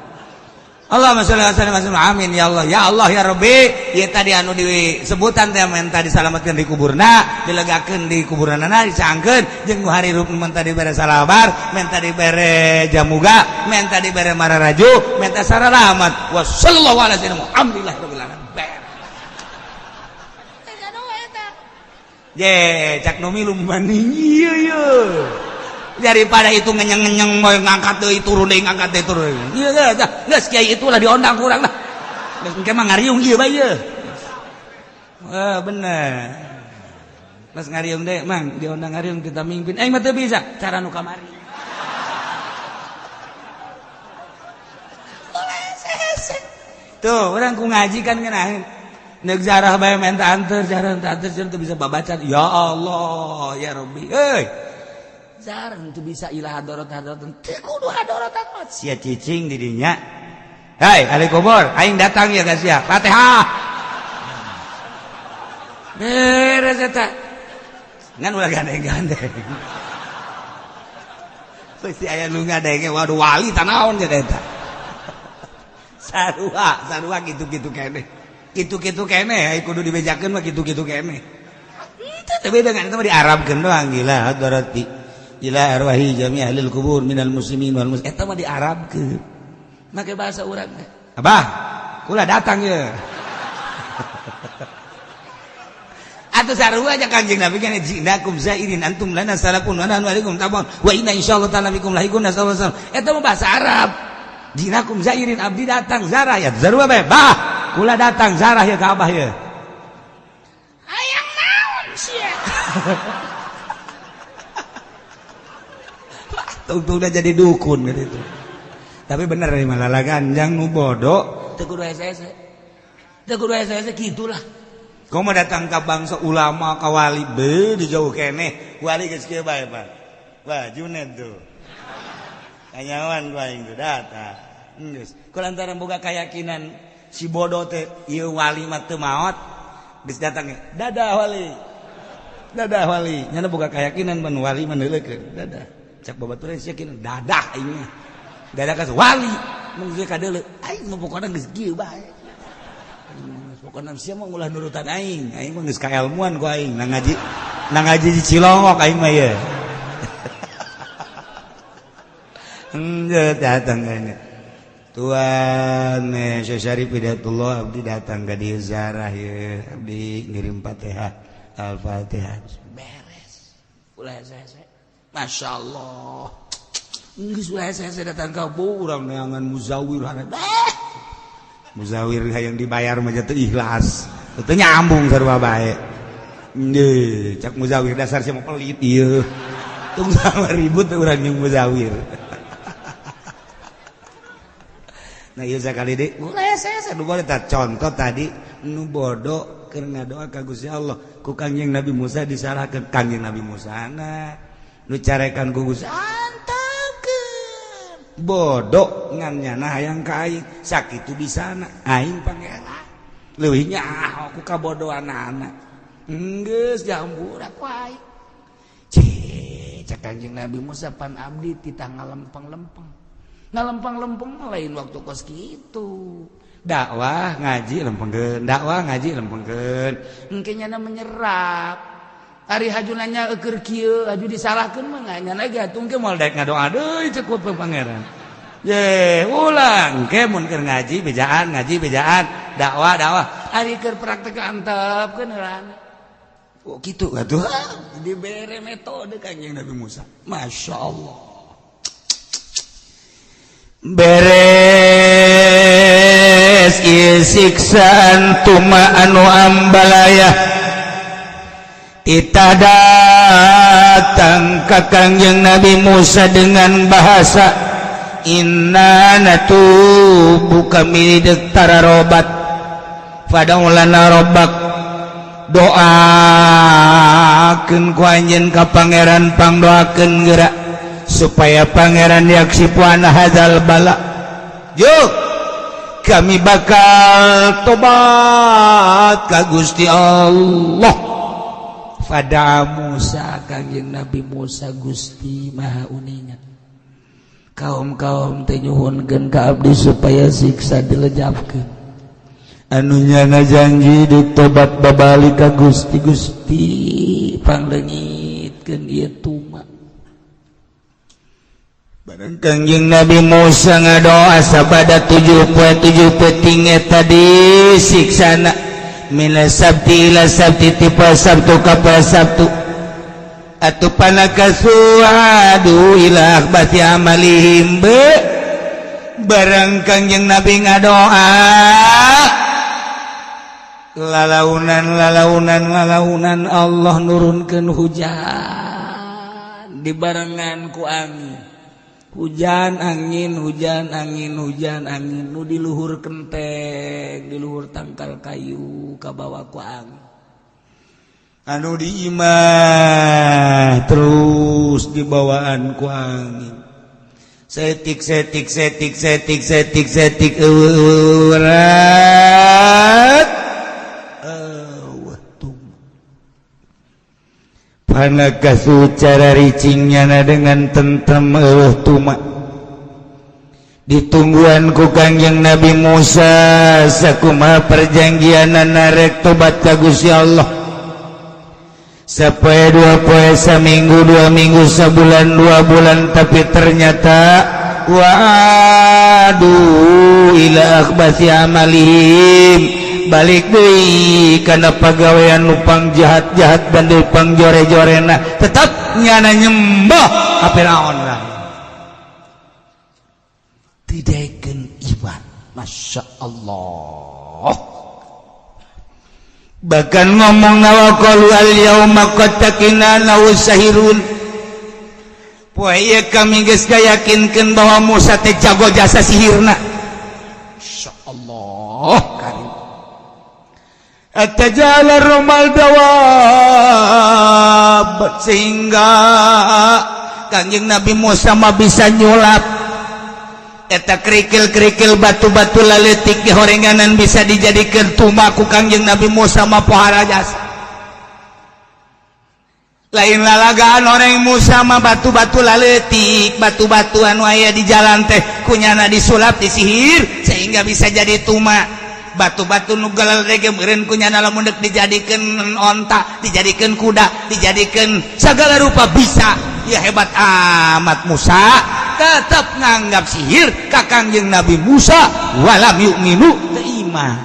Allahumma sholli wa sallim wa amin ya Allah, ya Allah, ya Rabbi. Ieu tadi anu disebutan teh menta disalametkeun di kuburna, dilegakeun di kuburanna, dicangkeun jeung nu harirup, menta dibere salabar, menta dibere jamuga, menta dibere mararaju, menta saralamat. Wa sallallahu alaihi wasallam, alhamdulillah rabbil alamin. Beres. Je cak nu milu maning ieu ieu daripada itu ngenyeng-ngenyeng, mau ngangkat deui, turun deui, ngangkat deui, turun. Ieu geus kiai itulah diondang kurang lah, geus engke mah ngariung ieu bae ieu. Wah, bener. Pas ngariung deh, Mang, diondang ngariung kita mimpin. Eh, mah teu bisa cara nu kamari. Tuh, orang ku ngaji kan ngeunaheun. Nek jarah bae menta anter, jarah menta anter, teu bisa babacan. Ya Allah, ya Rabbi. Euy. Jarang tuh bisa ilah hadorot hadorot teu kudu hadorot amat sia cicing di dinya. Hai ahli kubur, aing datang ya ka sia. Fatihah. Beres eta. Ngan ulah gandeng-gandeng. Pasti aya nu ngadenge, waduh, wali tanaon jadi eta. Sarua, sarua gitu-gitu keneh. Gitu-gitu keneh, kudu dibejakeun mah gitu-gitu keneh. Itu beda kan, itu mah diarabkeun doang, gila hadarati ila arwahi jami ahlil kubur minal muslimin wal muslimin. Eta mah diarabkeun. Make bahasa urang teh. Abah, kula datang ya. Atau sarua aja Kanjeng Nabi kan, jinakum zairin antum lana salakun wa nahnu alaikum tabun wa inna insyaallah ta'ala bikum lahiqun, sallallahu alaihi wasallam. Eta mah bahasa Arab. Jinakum zairin, abdi datang zarah ya. Sarua bae. Bah, kula datang zarah ya ka abah ya. Hayang naon sia? Tungtung udah jadi dukun gitu. Tapi bener nih malah ganjang nu bodoh teu kudu hese-hese. Teu kudu hese-hese gitulah. Kau mau datang ke bangsa ulama ka wali be di jauh keneh. Wali geus kieu bae, Pak. Wah, Junet tuh. Kanyawan ku aing tuh datang. Geus. Ku lantaran boga keyakinan si bodoh teh ieu wali mah teu maot, geus datang dadah wali. Dadah wali. Nyana boga keyakinan mun wali mah neuleukeun. Dadah. Cak babaturan sia yakin dadah aing mah. Dadah ka wali. Mun geus kadeuleu aing mah pokona geus kieu bae. Pokona sia mah ulah nurutan aing. Aing mah geus kaelmuan ku aing. Nang ngaji di Cilongok aing mah ye. Henteu datang kayaknya. Tuan Syekh Syarif Hidayatullah, abdi datang ka dieu ziarah ye, abdi ngirim Fatihah, Al-Fatihah. Beres. Ulah hese-hese. Masya Allah. Geus ulah hese-hese datang ka urang neangan muzawir hana. Muzawir hayang dibayar mah teu ikhlas. Teu nyambung sarua bae. Nggih, cak muzawir dasar sia mah pelit ieu. Tung sama ribut urang jeung muzawir. Nah, ieu sakali deui ulah hese-hese nu boleh tah contoh tadi nu bodoh keur ngadoa ka Gusti Allah ku Kangjeng Nabi Musa disalahkeun Kangjeng Nabi Musa na nu carekan ku Gusti antepkeun bodoh ngan nyana hayang ka aing sakitu bisana aing pangeran leuwih nyaho ku kabodohanana geus jambura ku aing. Cih, cak Kangjeng Nabi Musa pan abdi titah ngalempeng-lempeng. Ngalempeng-lempeng lain waktu kos kitu. Dakwah ngaji lempengkeun, dakwah ngaji lempengkeun. Engke nyana menyerap. Ari haju nanya eueur kieu, haju disalahkeun mah nyana ge atuh engke moal daek ngadoa deui cek ku pangeran. Ye, ulah engke mun keur ngaji bejaan, ngaji bejaan, dakwah dakwah. Ari keur praktek antepkeun heulana. Oh kitu atuh. Dibere metode Kangjeng Nabi Musa. Masya Allah. Beres ieu siksaan tuma anu ambalaya tita datang ka Kangjeng Nabi Musa dengan bahasa inna natubu, kami deuk tararobat, fad'u lana rabbak, doakeun ku anjeun ka pangeran, pangdoakeun geura supaya pangeran yaksifu anna hadzal bala. Yuk kami bakal tobat ka Gusti Allah. Fada'a Musa, Kangjeng Nabi Musa, Gusti Maha uninga, kaum-kaum teh nyuhunkeun ka abdi supaya siksa dilejapkeun. Anu nyana janji ditobat babalik ka Gusti. Gusti, pangleungitkeun ieu tuma. Bareng Kangjeng Nabi Musa ngadoa sabada 7 poe 7 peuting eta disiksana, minas sabti ila sabti, ti poe Sabtu ka poe Sabtu. Atuh fanakatsu adu ila akhbathi amalihim. Be bareng Kangjeng Nabi ngadoa, lalaunan lalaunan lalaunan Allah nurunkeun hujan dibarengan ku angin, hujan angin, hujan angin, hujan angin. Nu di luhur kenteng, di luhur tangkal kayu kabawa ku angin. Anu di imah terus dibawaan ku angin, setik setik setik setik setik setik, eurat. Eueuh, fanakatsu, cara ricingnya dengan tentrem, eueuh tuma. Ditungguan ku Kangjeng Nabi Musa sakumaha perjanjian, narek tobat ka Gusti Allah sapoe, 2 poe, seminggu, 2 minggu, sebulan, 2 bulan, tapi ternyata wa'adu ila akhbathi amalihim, balik deui kana pagawean nupang jahat-jahat dan nupang jore-jorena, tetap nyana nyembah ka Firaun lah, didaekeun iman. Masya Allah, bahkan ngomong wa qalu al yauma qad taqina sahirun. Poe ieu kami geus gayakinkeun bahwa Musa teh jago jasa sihirna. Masya Allah karim. Atajala romal dawab, sehingga Kangjeng Nabi Musa mah bisa nyulap eta kerikil-kerikil, batu-batu laletik di horenganan bisa dijadikan tuma ku Kangjeng Nabi Musa mah. Pohara jasa, lain lalagaan orang Musa mah. Batu-batu laletik, batu-batu anu aya di jalan teh kunyana disulap, disihir sehingga bisa jadi tuma. Batu-batu nu galalege meureun kunyana lamun deuk dijadikeun onta, dijadikeun kuda, dijadikeun segala rupa bisa. Ya, hebat amat Musa. Tetap nganggap sihir ka Kangjeng Nabi Musa. Walam yu'minu, teu iman,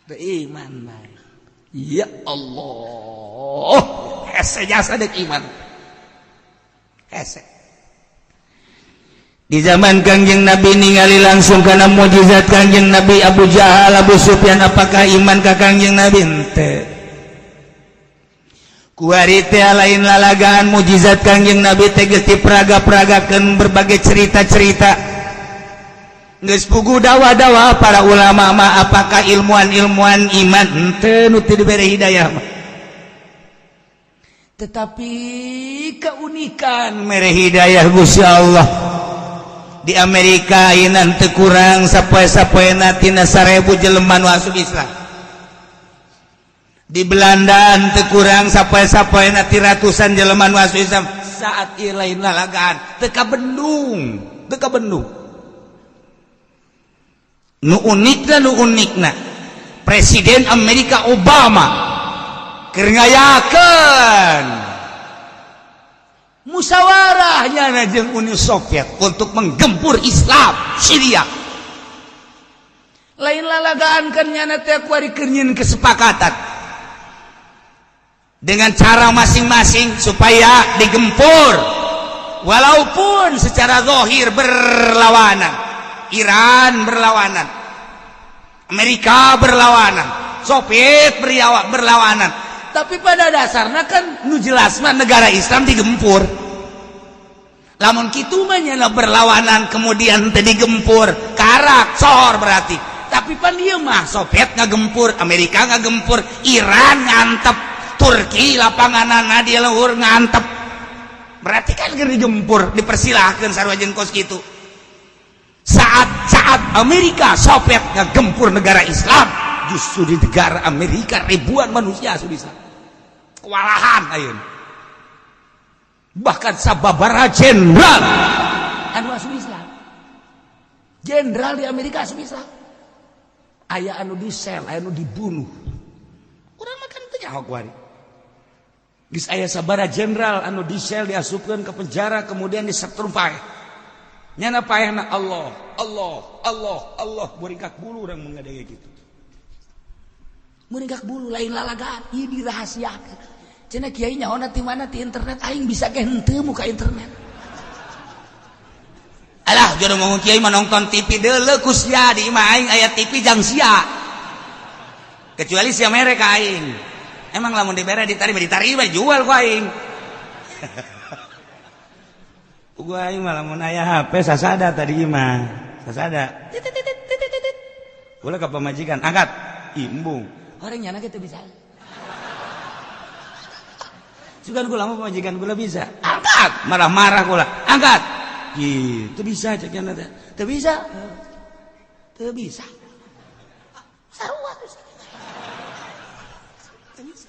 teu iman bae. Ya Allah, hese jasa dek iman, hese. Di zaman Kangjeng Nabi ningali langsung karena mukjizat Kangjeng Nabi, Abu Jahal, Abu Sufyan, apakah iman ka Kangjeng Nabi? Henteu. Kuari teh lain lalagaan, mukjizat Kangjeng Nabi teh geus diperaga-peragakeun berbagai cerita-cerita, geus puguh dakwah-dakwah para ulama mah, apakah ilmuwan-ilmuwan iman? Henteu, nu teu dibere hidayah mah. Tetapi keunikan mere hidayah Gusti Allah, di Amerika ayeuna teu kurang sapoe-sapoena tina 1000 jelema nu asup Islam. Di Belanda teu kurang sapoe-sapoena ti ratusan jelema nu asup Islam. Saat ieu lain lalagaan, teu kabendung, teu kabendung. Nu unikna, nu unikna, Presiden Amerika Obama keur ngayakeun musyawarahnya jeung Uni Soviet untuk menggempur Islam Syria. Lain lalagaan kan, nyana teh kuari keur kesepakatan dengan cara masing-masing supaya digempur, walaupun secara zahir berlawanan. Iran berlawanan, Amerika berlawanan, Soviet berlawanan, tapi pada dasarnya kan nu jelas mah negara Islam digempur. Lamun kitu mah nyana berlawanan kemudian teu digempur, karak sohor berarti. Tapi pan ieu mah Soviet ngagempur, Amerika ngagempur, Iran ngantep, Turki lapanganana di luhur ngantep, berarti kan keur digempur. Dipersilahkan sarua jeung kos kitu. Saat-saat Amerika Soviet ngagempur negara Islam, justru di negara Amerika ribuan manusia asup Islam. Kewalahan ayeuna. Bahkan sababaraha jenderal anu asup Islam. Jenderal di Amerika asup Islam. Aya anu disel, aya anu dibunuh. Urang mah kan teu nyaho kuari. Geus aya sabaraha jenderal anu disel diasupkeun ke penjara kemudian disetrum paeh. Nyana paehna Allah, Allah, Allah, Allah buringkak bulu urang mun ngadenge kitu. Muringkak bulu lain lalagaan, ieu dirahasiakeun. Cenah kiai nyaona ti mana ti internet aing bisa ge henteu muka internet. Alah jodoh ngomong kiai mah nonton TV deuleu ku sia di imah aing aya TV jang sia. Kecuali sia mere ka aing. Emang lamun dibere ditarima ditarima jual ku aing. Gua aing mah lamun aya HP sasada tadi imah. Sasada. Boleh ka pamajikan angkat. Imbung. Orang nyana ge teu bisa. Sugan kula mah pamajikan kula bisa. Angkat, marah-marah kula. Angkat. Gitu bisa cek nyana teh. Teu bisa. Teu bisa. Sarua tuh. Teu bisa.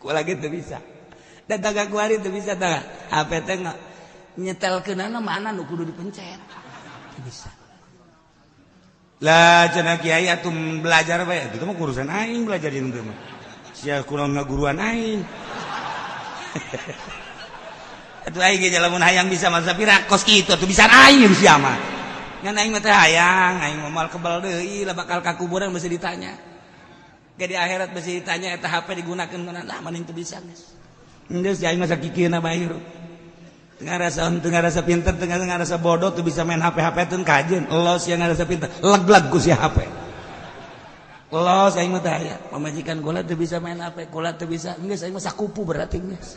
Kula ge teu bisa. Dan tangga kuari teu bisa tah. HP teh nyetelkeunana mana nu kudu dipencet. Teu bisa. Lah cenah kiai atuh belajar bae. Itu mah urusan aing belajar jeung teu mah. Sia kurang ngaguruan aing. Atuh aing ge lamun hayang bisa masa pira kos kitu atuh bisa aing sia mah. Ngan aing mah teh hayang, aing mah moal kebal deui lah bakal ka kuburan mesti ditanya. Ge di akhirat mesti ditanya eta HP digunakeun kunaon lah mending teu bisa geus. Geus aing mah sakikieuna bae hirup. Teu ngarasa pinter, teu ngarasa bodoh teu bisa main HP-HP teu kajeun. Los yang ngarasa pinter, leg-leg ku si HP. Los aing mah teh aya, pamajikan kula teu bisa main HP, kula teu bisa. Geus aing mah sakupu berarti geus.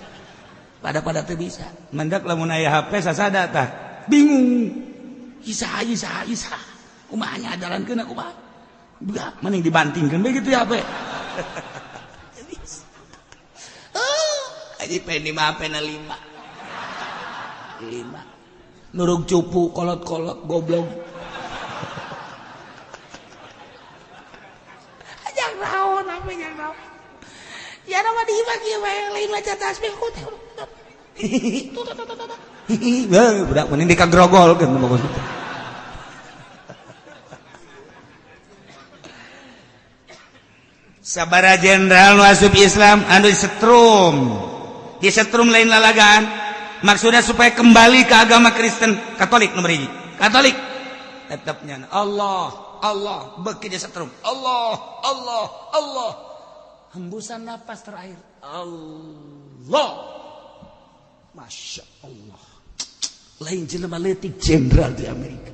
Pada-pada teu bisa. Mendak lamun aya HP sasada tah. Bingung. Isa isa isa. Kumaha nya ajarankeun kumaha? Buka, mending dibantingkeun bae kitu ya HP. Teu bisa. Oh, aji pendi mah HP na 5. 5 nurug cupu kolot-kolot goblok. Jangan naon apa jangan naon. Ya nama di imah kieu bae lain maca tasbih ku teh. Tuh tuh tuh tuh. Budak mending dikagrogolkeun bagus. Sabara jenderal nu asup Islam anu disetrum. Disetrum lain lalagaan. Maksudnya supaya kembali ke agama Kristen Katolik nomor hiji. Katolik tetapnya Allah, Allah beuki disetrum. Allah, Allah, Allah. Hembusan napas terakhir Allah. Masya Allah. Lain jelema leutik jenderal di Amerika.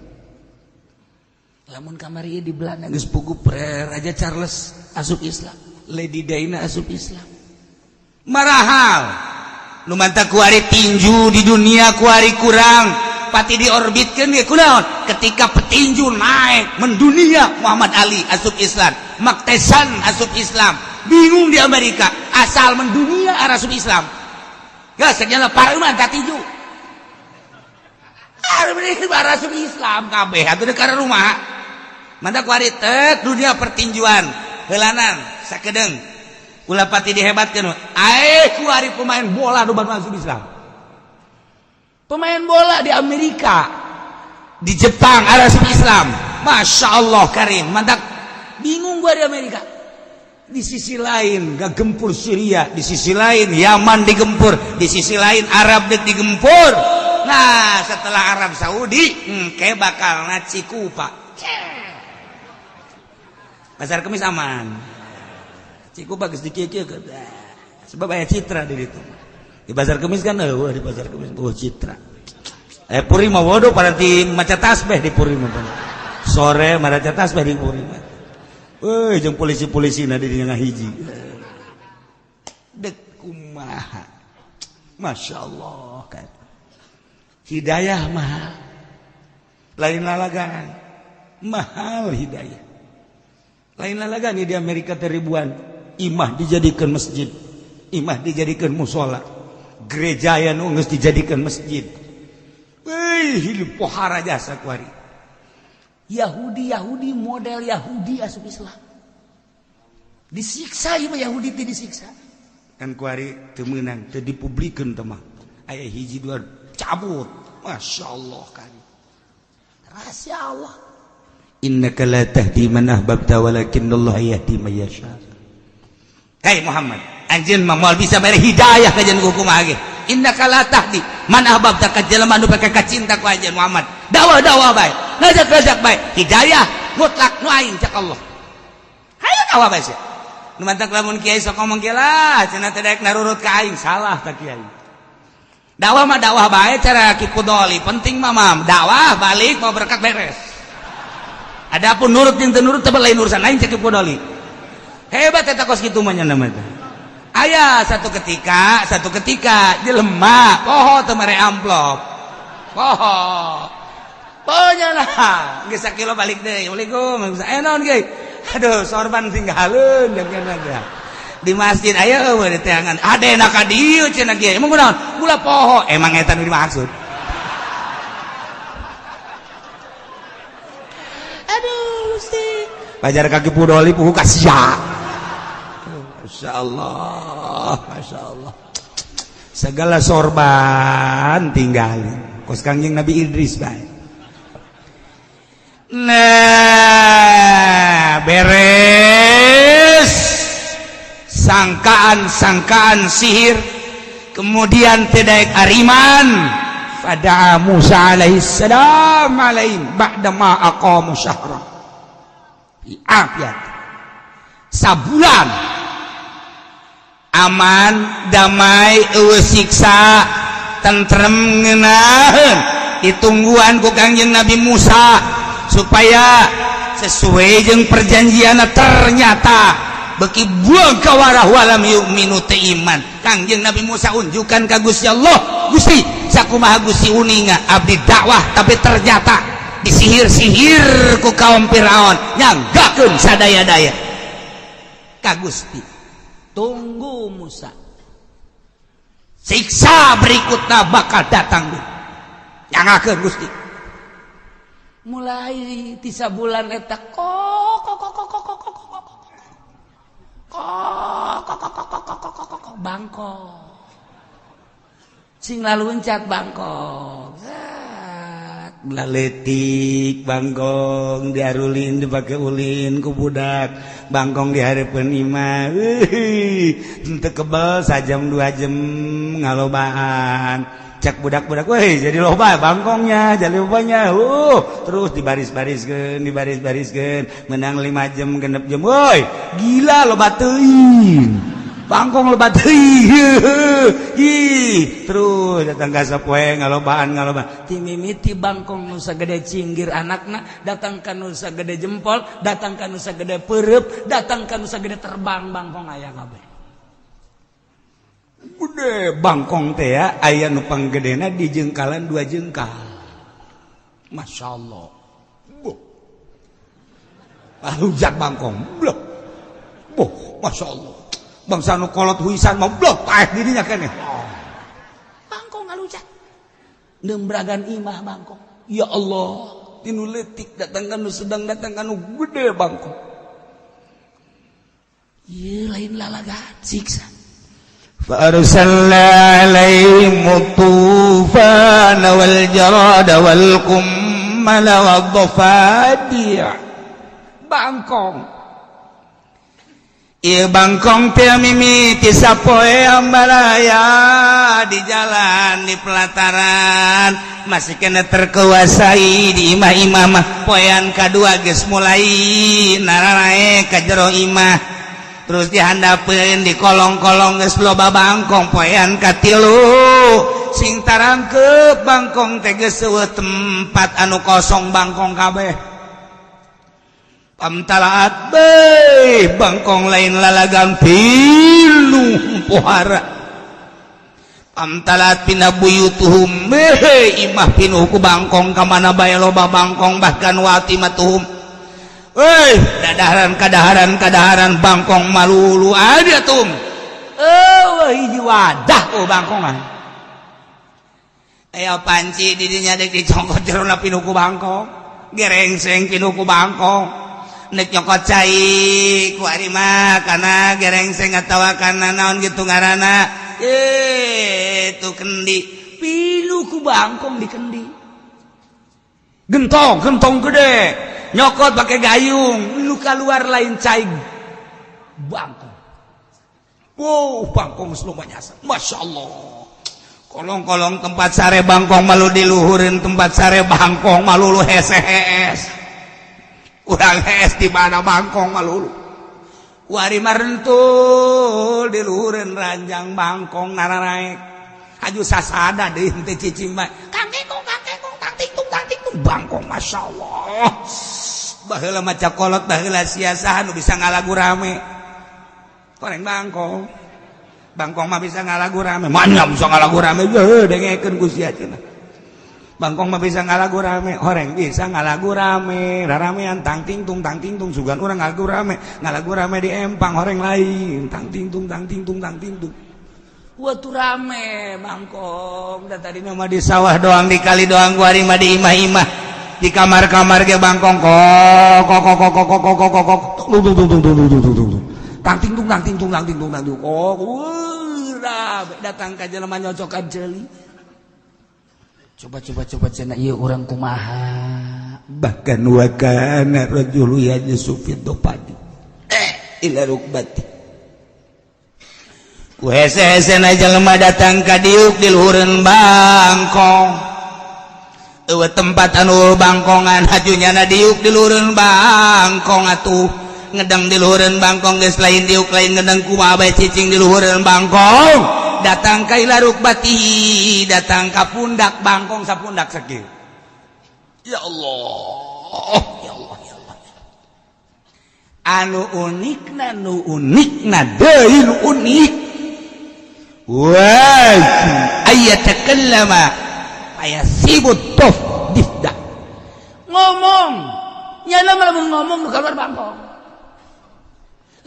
Lamun kamari di Belanda geus puguh Raja Charles asup Islam, Lady Diana asup Islam. Marahal nu mantap kuari tinju di dunia kuari kurang pati diorbitkeun ge kunaon ketika petinju naik mendunia Muhammad Ali asup Islam, Mike Tyson asup Islam, bingung di Amerika asal mendunia asup Islam. Geus nya pareuman ka tinju. Asup Islam kabeh atuh deuk ka rumah. Mantap kuari tet dunia pertinjuan heulanan sakedeung ulah pati dihebatkeun ae kuari pemain bola nu baru masuk Islam. Pemain bola di Amerika, di Jepang ada asup Islam. Masya Allah karim, mantap. Bingung gua di Amerika. Di sisi lain gak gempur Syria, di sisi lain Yaman digempur, di sisi lain Arab dek digempur. Nah, setelah Arab Saudi, kayak bakal Cikupa. Pasar Kemis aman. Cikupa geus dikieu-kieu sebab aya citra di ditu. Di Pasar Kemis kan eueuh di Pasar Kemis oh citra. Puri mah bodoh paranti maca tasbih di Puri mah. Sore maca tasbih di Puri mah. Euy jeung polisi-polisi na di dinya ngahiji. Dek kumaha. Masya Allah kan. Hidayah mahal. Lain lalagan. Mahal hidayah. Lain lalagan di Amerika teh ribuan. Imah dijadikan masjid, imah dijadikan musola, gereja yang geus dijadikan masjid. Wih, hidup pohara jasa kuari. Yahudi Yahudi model Yahudi asup Islam. Disiksa ieu Yahudi teh disiksa. Kan kuari teu meunang, teu dipublikeun teh mah. Aya hiji dua cabut. Masya Allah kan. Rahasia Allah. Innaka la tahdi man ahbabta walakinnallaha yahdi man yasha. Hei Muhammad, anjeun mah moal bisa mere hidayah ka jeung kumaha ge. Innaka la tahdi man ahbabta, ka jelema nu kacinta ku anjeun Muhammad. Dakwah-dakwah bae, ngajak-ngajak bae, hidayah mutlak nu aing, cak Allah. Hayu dakwah bae sia. Nu mantak lamun kiai sok ngomong kieu lah, cenah teh daek narurut ka aing, salah ta kiai. Dakwah mah dakwah bae cara Ki Pudoli, penting mah mam dakwah balik mau berkat beres. Adapun nurut jeung teu nurut teh lain urusan lain, cek Ki Pudoli. Hebat eta, kos kitu mah nya nama teh. Aya satu ketika jelema poho teu mere amplop. Poho. Pohonya lah, geus sakilo balik deui. Assalamualaikum. Eh, naon ge? Aduh, sorban tinggalin di masjid, ayo eueuh diteangan. Adena ka dieu cenah kiai. Emang kunaon? Gula poho. Emang eta nu dimaksud. Aduh, Gusti. Pajar kaki pudoli puhu kasia. Masya Allah, Masya Allah. Segala sorban tinggalin. Kos Kangjeng Nabi Idris bae. Nah, beres sangkaan-sangkaan sihir, kemudian tidak ariman pada Musa alaihissalam alaihim ba'da ma aqamu syahra fi afiyat. Sabulan aman, damai, eueuh siksa, tentrem, ngeunaheun, ditungguan ku Kangjeng Nabi Musa supaya sesuai jeung perjanjian. Ternyata beki buang kawarah, walam yu'minu, teu iman. Kangjeng Nabi Musa unjukan ka Gusti Allah, "Gusti, sakumaha Gusti uninga abdi dakwah, tapi ternyata disihir-sihir ku kaum Firaun, nyanggakeun sadaya-daya ka Gusti." Tunggu Musa, siksa berikutnya bakal datang, nyangakeun Gusti. Mulai tisa bulan eta kok kok kok kok kok kok kok kok kok kok kok kok kok kok kok kok bangkok sing laluncat, bangkok Laletik bangkong diarulin, dipakai ulin ku budak. Bangkong dihareupeun imah teu kebel sajam 2 jam ngalobaan. Cek budak-budak, "Weh, jadi loba bangkongnya, jadi lobanya." Terus dibaris-bariskeun, dibaris-bariskeun, menang 5 jam, 6 jam, "Woi, gila, loba teuing bangkong, loba teuing." Ih, terus datang ka sapoe ngalobaan, ngalobaan. Ti mimiti bangkong nu sagede cinggir anakna, datang ka nu sagede jempol, datang ka nu sagede peureub, datang ka nu sagede terbang, bangkong aya kabeh. Gede bangkong teh ya, aya nu panggedena di jengkalan, 2 jengkal. Masya Allah. Boh. Hujat bangkong. Blok. Boh, Masya Allah. Bangsa nu kolot huisan mau blok paeh dirinya keneh. Bangkong ngalujat. Nembragan imah bangkong. Ya Allah, Tinu leutik datang ka nu sedang, datang ka nu gede bangkong. Ieu lain lalagan, siksa. فأرسلنا عليهم الطوفان والجراد والقمل والضفادع. Bangkong. Ieu bangkong teh mimiti sapoe ambalaya di jalan, di pelataran masih kena terkuasai, di imah-imah mah. Poean kadua geus mulai nararae ka jero imah, terus dihandapeun, di kolong-kolong geus loba bangkong. Poean katilu sing tarangkep bangkong teh geus eueuh tempat anu kosong, bangkong kabeh. Pamtalaat beuh bangkong lain lalagan, pinuh pohara. Pamtalat pina buyutuhum, beuh imah pinuh ku bangkong, ka mana bae loba bangkong, bahkan watimatuhum. Woi, dadaharan kadaharan kadaharan bangkong malulu ada tum. Oh, hiji wadah oh bangkongan. Aya panci di dinya dek dicongkot, jerona pinuh ku bangkong. Gerengseng pinuh ku bangkong. Nek nyokot cai ku ari mah kana gerengseng atawa kana naon gitu ngaranna, itu kendi pilu ku bangkong di kendi. Gentong, gentong gede, nyokot pakai gayung, lu keluar lain cai, bangkong. Wow, bangkong semuanya, masya Allah. Kolong-kolong tempat sare bangkong malu diluhurin, tempat sare bangkong malu lu hees, urang hees di mana bangkong malu. Wari marentul diluhurin ranjang bangkong nararaek aju sasada deui teh cicing mah kang kekong kang kekong tang ting tung tang ting tung bangkong. Masya Allah, baheula maca kolot, baheula sia nu bisa ngalagu rame koreng bangkong. Bangkong mah bisa ngalagu rame, mana bisa ngalagu rame, heuh dengekeun ku sia cenah. Bangkong mah bisa ngalagu rame, horeng bisa ngalagu rame, raramean tang ting tung tang ting tung. Sugan urang ngalagu rame, ngalagu rame di empang, horeng lain tang ting tung tang ting tung tang ting tung. Waktu rame bangkong dan tadi nama di sawah doang, di kali doang, gua mah di imah-imah, di kamar-kamar ge bangkong kok kok kok kok kok kok kok kok kok tung tung tung tung tung tung tung tung tang ting tung tang ting tung tang ting tung tang tung kok. Datang ka jelema nyocokan ceuli, coba coba coba cenah, ieu urang kumaha? Bahkan wa kana rajulu yajlisu fi dofadi ila rukbati. Ku hese-hese na jelema datang ka diuk di luhureun bangkong. Eueuh tempat anu bangkongan, hajunya na diuk di luhureun bangkong atuh, ngedang di luhureun bangkong geus lain diuk lain ngedang, kumaha bae cicing di luhureun bangkong. Datang ka ila rukbatihi, datang ka pundak bangkong, sapundak sakieu. Ya Allah, ya Allah, ya Allah. Anu unikna, nu unikna deui, nu unik Wah, ayatakallama ayasibut tof difda. Ngomong nyana lamun ngomong nu keluar bangkong,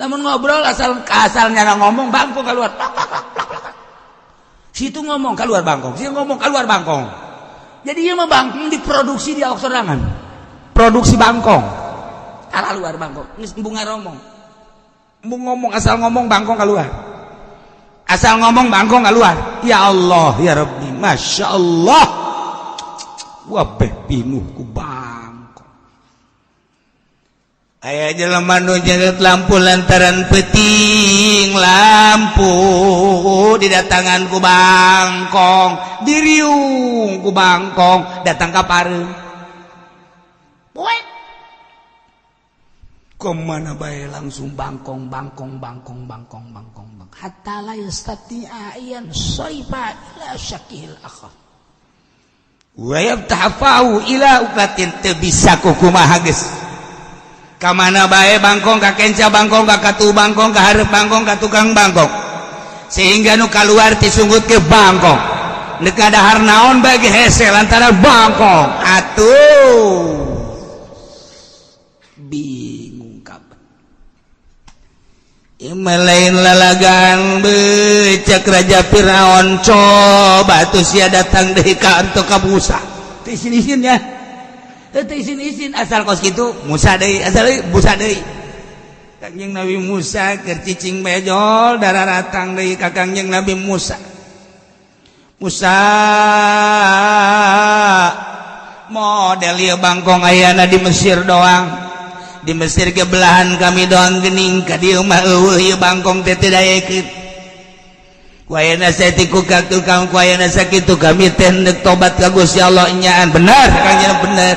lamun ngobrol asal asal nyana ngomong bangkong keluar plak, plak, plak, plak, plak. Situ ngomong keluar bangkong, situ ngomong keluar bangkong. Jadi ieu mah bangkong diproduksi di awak sorangan, produksi bangkong. Kalah luar bangkong geus embung ngaromong. Embung ngomong, asal ngomong bangkong keluar, asal ngomong bangkong keluar. Ya Allah, ya Rabbi, Masya Allah, wabeh pinuh ku bangkong. Aya jelema nu nyeungeut lampu lantaran peting lampu didatangan ku bangkong, diriung ku bangkong, datang ka pareum. Poek Kemana bae langsung bangkong bangkong bangkong bangkong bangkong bangkong hatta la yastati'a yan sarifa ila syakil akhar. Wa yabtahafahu ila uklatin, teu bisa kukumaha geus. Ka mana bae bangkong, ka kenca bangkong, ka katu bangkong, ka hareup bangkong, ka tukang bangkong, sehingga nu kaluar tisunggut ke bangkong. Neuk dahar naon bagi hese lantaran bangkong atuh. Bingung kabeh. Lain lalagan becek Raja Firaun, coba tuh sia datang deui ka anto ka Musa. Teu isin-isin ya, teu isin-isin, asal kos kitu Musa deui, asal deui Musa deui. Kangjeng Nabi Musa keur cicing bejol, darah ratang deui ka Kangjeng Nabi Musa. Musa, model ieu bangkong ayana di Mesir doang, di Mesir ke belahan kami doang gening, ka dieu mah eueuh ieu bangkong teh, teu daekeun. Ku ayeuna saeutik ka tukang, ku ayeuna sakitu kami teh hendeuk tobat ka Gusti Allah. Nyaan bener Kangjeng, bener,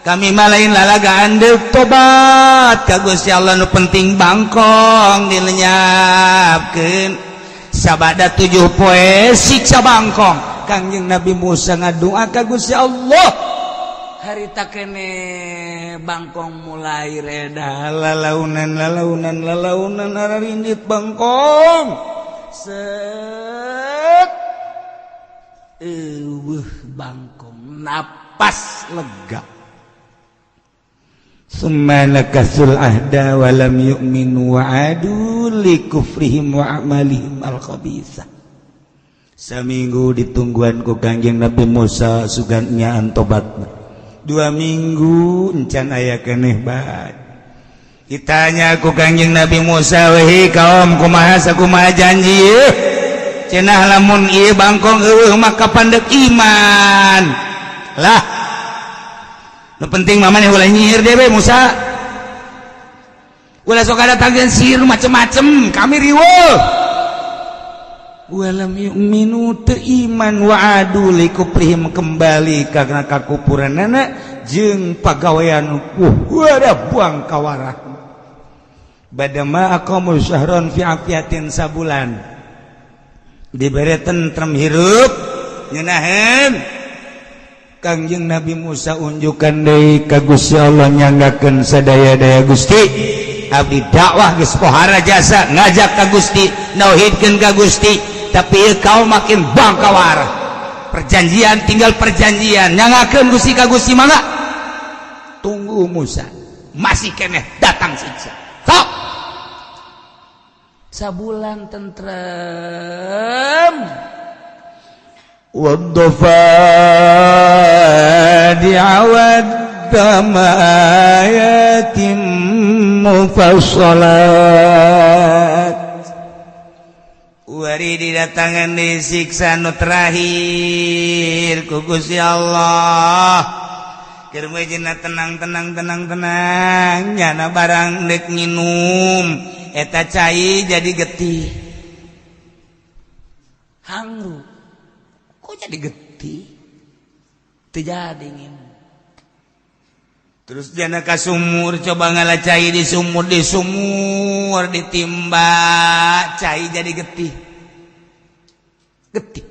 kami mah lain lalagaan, deuk tobat ka Gusti Allah, nu penting bangkong dilenyapkeun. Sabada 7 poe siksa bangkong. Kangjeng Nabi Musa ngadua ka Gusti Allah, harita kene bangkong mulai reda. Lalaunan lalaunan lalaunan ararindit bangkong set, eueuh bangkong, napas lega. Summa nakasul ahda wa lam yu'minu wa adu li kufrihim wa a'malihim al-khabisah. Saminggu ditungguan ku Kangjeng Nabi Musa, sugan nyaan tobatna. 2 minggu encan aya keneh bae. Ditanya ku Kangjeng Nabi Musa, "Wehi kaum, kumaha sakumaha janji ieu? Cenah lamun ieu bangkong eueuh maka pandek iman." Lah, nu penting mah maneh ulah nyihir dewe, Musa. Ulah sok ada tanggen sihir macem-macem, kami riweuh. Walam yu'minu, teu iman, wa adu likufrihim, kembali karena kakupuranana jeung pagawean ada buang kawarah. Badama aqamu syahron fi afiatin, sabulan dibere tentrem, hirup nyenaheun. Kangjeng Nabi Musa unjukan deui ka Gusti Allah, nyanggakeun sadaya-daya, "Gusti, abdi dakwah geus pohara jasa, ngajak ka Gusti, nauhidkeun ka Gusti, tapi kau makin bangkawar. Perjanjian tinggal perjanjian, nyanggakeun Gusti ka Gusti." Mangga tunggu Musa, masih keneh datang siksa. Sok sabulan tentrem. والضفادع والدم آيات مفصلات. Wari didatangan disiksa nu terakhir ku Gusti Allah. Keur meujeuhna tenang tenang tenang tenang, nyana barang dek nginum eta cai jadi getih. Hangru kok jadi getih, teu jadi nginum. Terus jana ka sumur, coba ngala cai di sumur, di sumur ditimba cai jadi getih getih.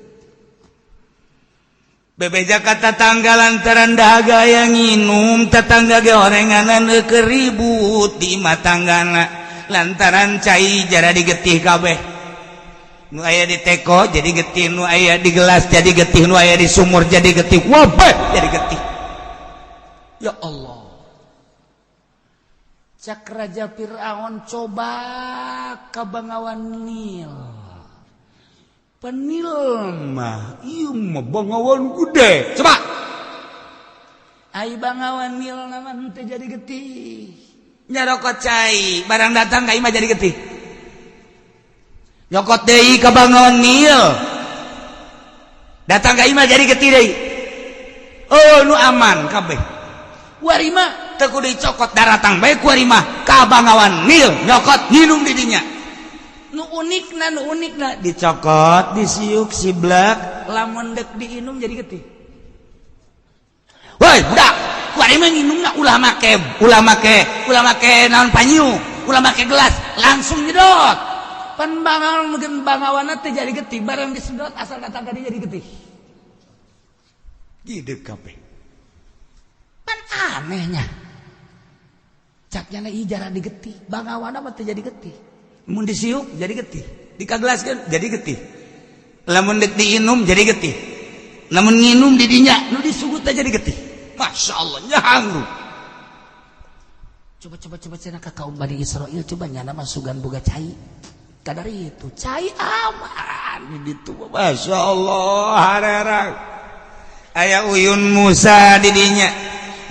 Bebeja ka tatangga lantaran dahaga yang nginum, tetangga ge orenganan keribut di imah tanggana lantaran cai jara digetih kabeh. Nu aya di teko jadi getih, nu aya di gelas jadi getih, nu aya di sumur jadi getih, wabeh jadi getih. Ya Allah, cak Raja Fir'aun, coba ka Bangawan Nil. Penil mah ieu mah Bangawan gede, coba. Ai Bangawan Nil nama henteu jadi getih. Nyarokot cai barang datang ka imah jadi getih. Nyokot deui ka Bangawan Nil, datang ka imah jadi getih deui. Oh, nu aman kabeh. Kuari mah teu kudu dicokot, daratang bae kuari mah ka Bangawan Nil, nyokot nginum di dinya. Nu unikna, nu unikna, dicokot, disiuk siblak, lamun dek diinum jadi getih. Woi budak, kuari mah nginumna ulah make, ulah make, ulah make naon, panyu, ulah make gelas, langsung nyedot. Pan bangawan mungkin bangawana teh jadi getih, barang disedot asal datang ka jadi getih. Gitu kabeh. Pan anehnya, caknya na jarang digetih, bangawana mah teh jadi getih. Mun disiuk jadi getih, dikagelaskeun jadi getih, lamun dek diinum jadi getih, lamun nginum di dinya nu disugut teh jadi getih. Masya Allah, nyahangru. Coba coba coba, cenah ka kaum Bani Israel, coba nyana mah sugan boga cai, kadar itu cai aman di ditu. Masya Allah, harerang aya uyun Musa di dinya.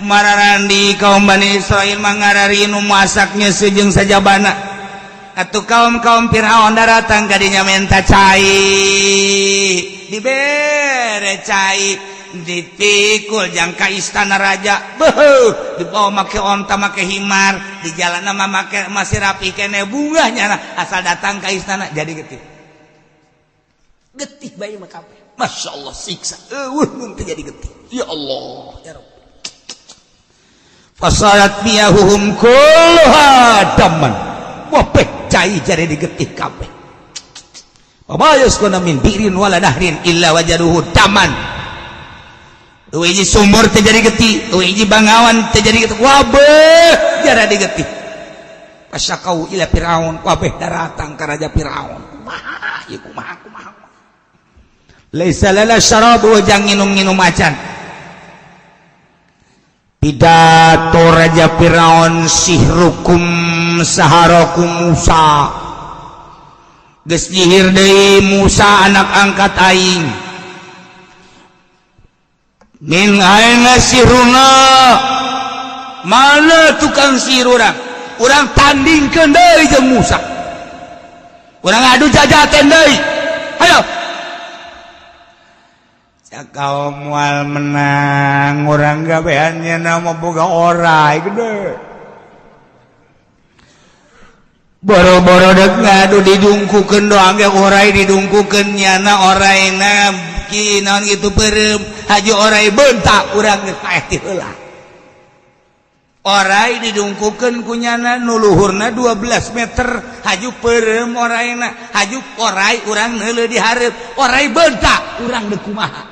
Mararandi kaum Bani Israel mangararinu masaknya sejeng sajabana. Atau kaum-kaum Fir'aun datang kadinya minta cai, dibere cai, dipikul jangka istana raja. Beuh, dibawa make onta, make himar, di jalan nama make masih rapi kene bunganya. Asal datang ke istana jadi getih getih bae mah kabeh. Masya Allah, siksa eueuh mun teu jadi getih. Ya Allah, ya Rabb. Fasarat miyahuhum kulluha daman. Wabeh cai jadi digetih kabeh. Wa yaskuna min bi'rin wala nahrin illa wajaduhu daman. Hiji sumur teu jadi getih, hiji bangawan teu jadi getih, wabeh jara digetih. Fasyakau ila Fir'aun, wabeh daratang ka Raja Fir'aun. Kumaha ieu, kumaha, kumaha? Laisa lana syarab, jang nginum-nginum acan. Pidato Raja Firaun, sihrukum saharakum Musa. Geus nyihir deui Musa anak angkat aing. Min aina sihruna? Mana tukang sihir urang? Urang tandingkeun deui jeung Musa, urang adu jajaten deui, ayo. Cak kaum moal menang urang, gaweannya nama boga orai gede. Boro-boro dek ngadu, didungkukeun doang ge orai, didungkukeun nyana oraina ki naon gitu, peureum haju orai bentak, urang geus paeh ti heula. Orai didungkukeun ku nyana nu luhurna 12 meter, haju peureum oraina, haju orai urang neuleuh di hareup, orai bentak, urang deuk kumaha?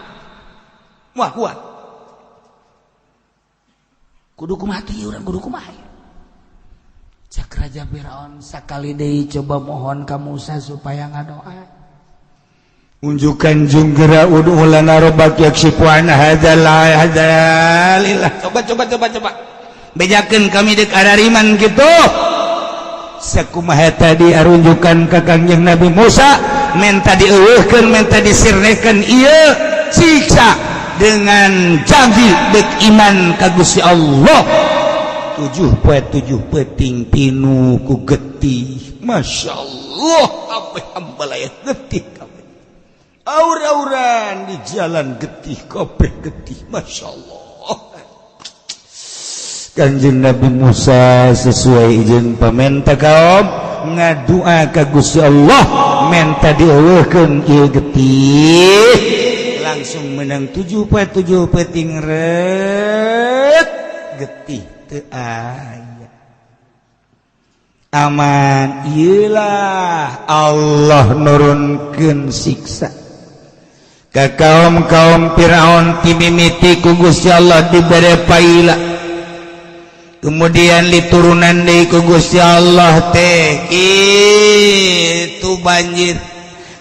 Wah, kuat kudu kumaha teh urang, kudu kumaha? Cak Raja Firaun, sakali deui coba mohon ka Musa supaya ngadoa. Unjukan junggera, ud'u lana rabbak yakshifu an hadzal hadzalillah. Coba, coba, coba, coba bejakeun kami dek arariman gitu. Sakumaha tadi arunjukan ka Kangjeng Nabi Musa, menta dieuweuhkeun, menta disirnekeun ieu siksa dengan janji dek iman ka Gusti Allah. 7 poe 7 peting tinu ku getih. Masya Allah, kabeh ambalaya getih kabeh, aur-auran di jalan getih kabeh, getih. Masya Allah, Kanjeng Nabi Musa sesuai izin pamenta kaum ngadua ka Gusti Allah, menta dieuweuhkeun ieu getih, langsung menang 7 poe 7 peting ret getih teu aya, aman. Iyalah, Allah nurunkeun siksa ka kaum kaum Firaun. Timimiti ku Gusti Allah dibere paila, kemudian diturunan deui ku Gusti Allah teh itu banjir,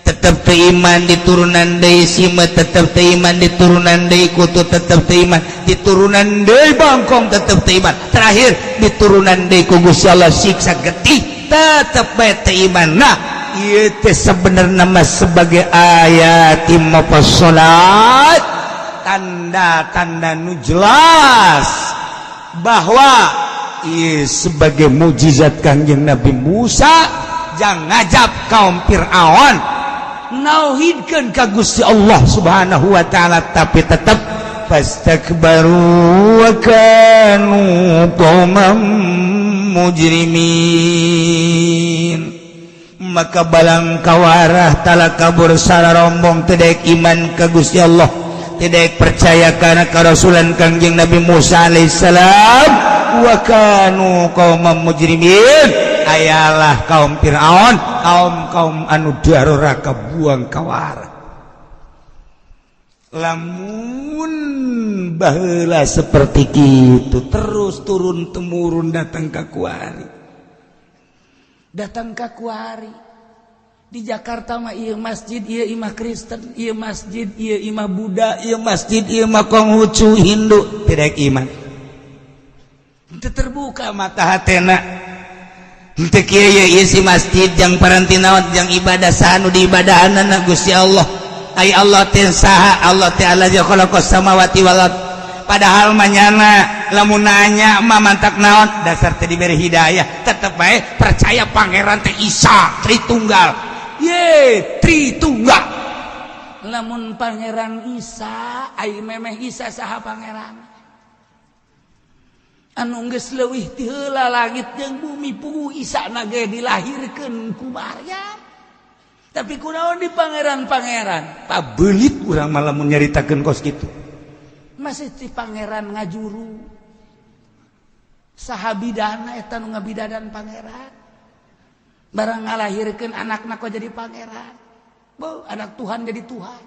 tetep teu iman. Diturunan deui simeut, tetep teu iman. Diturunan deui kutu, tetep teu iman. Diturunan deui bangkong, tetep teu iman. Terakhir diturunan deui ku Gusti Allah siksa getih, tetep bae teu iman. Nah, ieu teh sebenarnya mah sebagai ayat mufassalat, tanda-tanda nu jelas bahwa ieu sebagai mukjizat Kangjeng Nabi Musa jangan ngajab kaum Fir'aun nauhidkeun ka Gusti Allah Subhanahu wa taala, tapi tetap fastakbaru wa kanu qauman mujrimin. Maka balang kawarah tala kabur sararombong, tidak iman ka Gusti Allah, tidak percaya karena kerasulan Kangjeng Nabi Musa alaihissalam. Wa kanu qauman mujrimin, ayalah kaum Fir'aun, kaum kaum anu daruraka buang kawara. Lamun baheula seperti itu terus turun temurun datang ke kuari. Datang ke kuari di Jakarta mah ieu masjid ieu imah Kristen, ieu masjid ieu imah Buddha, ieu masjid ieu mah Konghucu, Hindu, tidak iman. Teu terbuka mata hatena. Henteu kieu isi masjid jang paranti naon, jang ibadah, saha nu diibadahanna? Gusti Allah. Ai Allah teh saha? Allah teh allazi khalaqas samawati wal ard. Padahal manyana lamun nanya mah mantak naon, dasar teh diberi hidayah, tetep bae percaya pangeran teh Isa Tritunggal ye Tritunggal. Lamun pangeran Isa, ai memeh Isa saha pangeran anu geus leuwih ti heula langit jeung bumi? Puguh Isa na ge dilahirkeun ku Maryam, tapi kunaon di pangeran-pangeran? Pabelit urang malah mun nyaritakeun kos kitu. Masih ti pangeran ngajuru, saha bidana eta nu ngabidadan pangeran? Barang ngalahirkeun anakna kok jadi pangeran? Bo, anak Tuhan jadi Tuhan.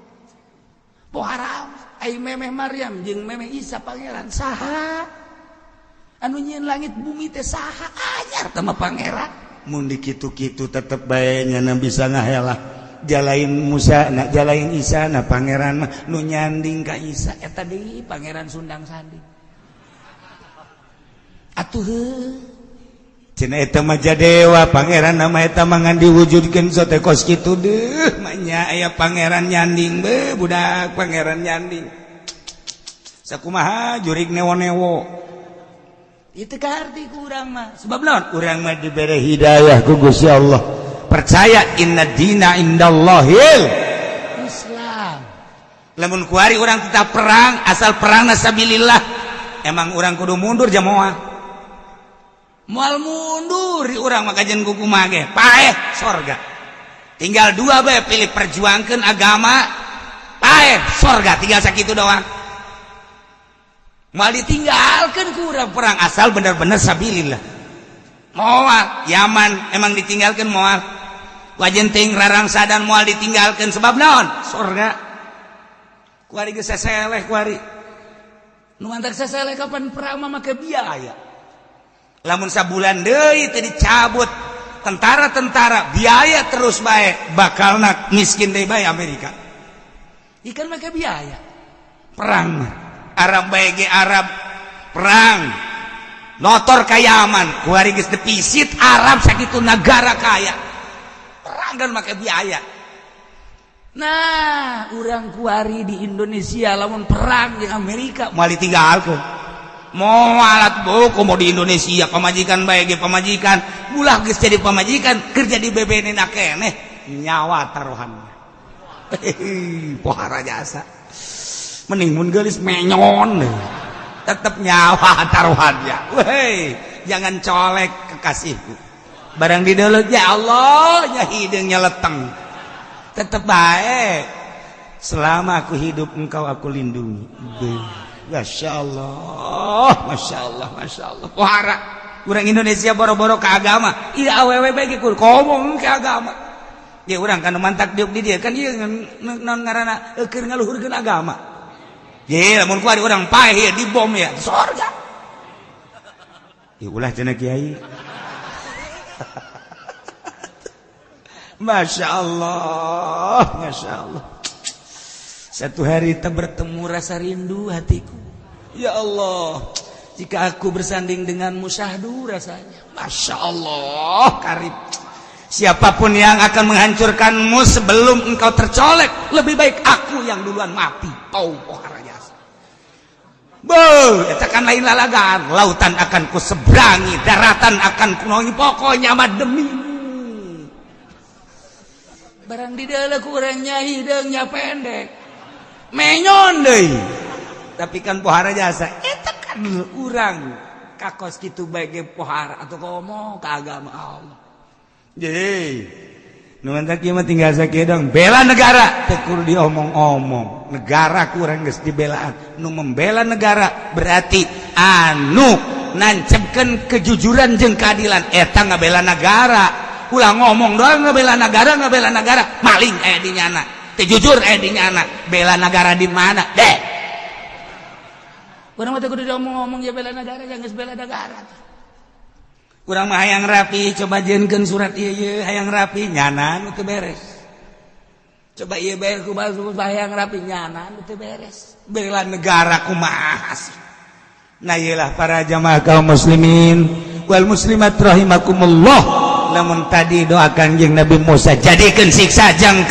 Po haram. Ai memeh Maryam jeung memeh Isa pangeran saha? Anu nyieun langit bumi teh saha? Anyar teh mah pangeran. Mun dikitu-kitu tetep bae nyana bisa ngahelah jalain Musa na jalain Isa na pangeran mah nu nyanding ka Isa. Eta deui pangeran Sundang Sandi atuh heuh. Cenah eta mah jadewa pangeran nama eta mah ngan diwujudkeun sote kos kitu deuh manya aya pangeran nyanding be budak pangeran nyanding sakumaha jurig newo-newo. Itu arti kurang mah. Sebab naon? Urang mah dibere hidayah ku Gusti Allah. Percaya inna dina indallahil Islam. Lamun kuari urang tetap perang, asal perang sabilillah. Emang urang kudu mundur jamoah. Moal mundur urang mah kajian kuku mage. Paeh sorga. Tinggal dua bae, pilih perjuangkan agama, paeh sorga, tinggal sakitu doang. Moal ditinggalkan kurang perang asal bener-bener sabilillah. Moal Yaman emang ditinggalkan, moal wajenting rarang sadan moal ditinggalkan. Sebab naon? Sorga. Kuari geus seseleh, kuari nu mantak seseleh kapan perang mah make biaya. Lamun sabulan deui teu dicabut tentara-tentara, biaya terus bae, bakal nak miskin deui bae Amerika. Ikan make biaya. Perang mah Arab bae ge, Arab perang notor ka Yaman. Kuari geus defisit Arab sakitu, negara kaya perang dan make biaya. Nah, urang kuari di Indonesia lamun perang di Amerika moal ditinggalkeun, mau alat buku mau di Indonesia pamajikan bae ge pamajikan ulah geus jadi pamajikan kerja di BBN keneh nyawa taruhannya. Pohara jasa, mending mun geulis menyon tetep nyawa taruhannya. Weh, jangan colek kekasihku, barang di dulu ya Allah nya hideungnya leteng, tetep baik selama aku hidup engkau aku lindungi. Masya Allah, Masya Allah, Masya Allah. Pohara urang Indonesia boro-boro ke agama, iya awewe bae ge ngomong ke agama. Ya urang kan mantak diuk di dia kan ieu non ngaranna keur ngaluhurkeun agama. Ye lamun ku urang paeh ya dibom ya sorga. Ya ulah cenah kiai. Masya Allah, Masya Allah. Satu hari tak bertemu rasa rindu hatiku. Ya Allah, jika aku bersanding denganmu syahdu rasanya. Masya Allah, karib. Siapapun yang akan menghancurkanmu sebelum engkau tercolek, lebih baik aku yang duluan mati. Tau pohara jasa. Beuh, eta kan lain lalagan. Lautan akan ku seberangi, daratan akan ku nongi, pokoknya mah demimu. Barang di dalam kurangnya hidungnya pendek. Menyon deui. Tapi kan pohara jasa, eta kan urang kakos kitu bae ge pohara atau komo ka agama Allah. Jadi, nu mantak ieu mah tinggal sakieu dong. Bela negara teu kudu diomong-omong. Negara kurang geus dibelaan. Nu membela negara berarti anu nancepkeun kejujuran jeung keadilan, eta ngabela negara. Ulah ngomong doang ngabela negara, ngabela negara, maling aya di nyana. Teu jujur aya di nyana. Bela negara di mana? Deh. Urang mah teu kudu diomong-omong ya bela negara, jangan geus bela negara. Kurang mah hayang rapi, coba jieunkeun surat ieu ieu hayang rapi nyana nu teu beres. Coba ieu beres ku hayang rapi nyana nu teu beres. Bela negara kumaha sih? Nah iyalah para jamaah kaum muslimin wal muslimat rahimakumullah. Lamun tadi doakan jeung Nabi Musa jadikeun siksa jang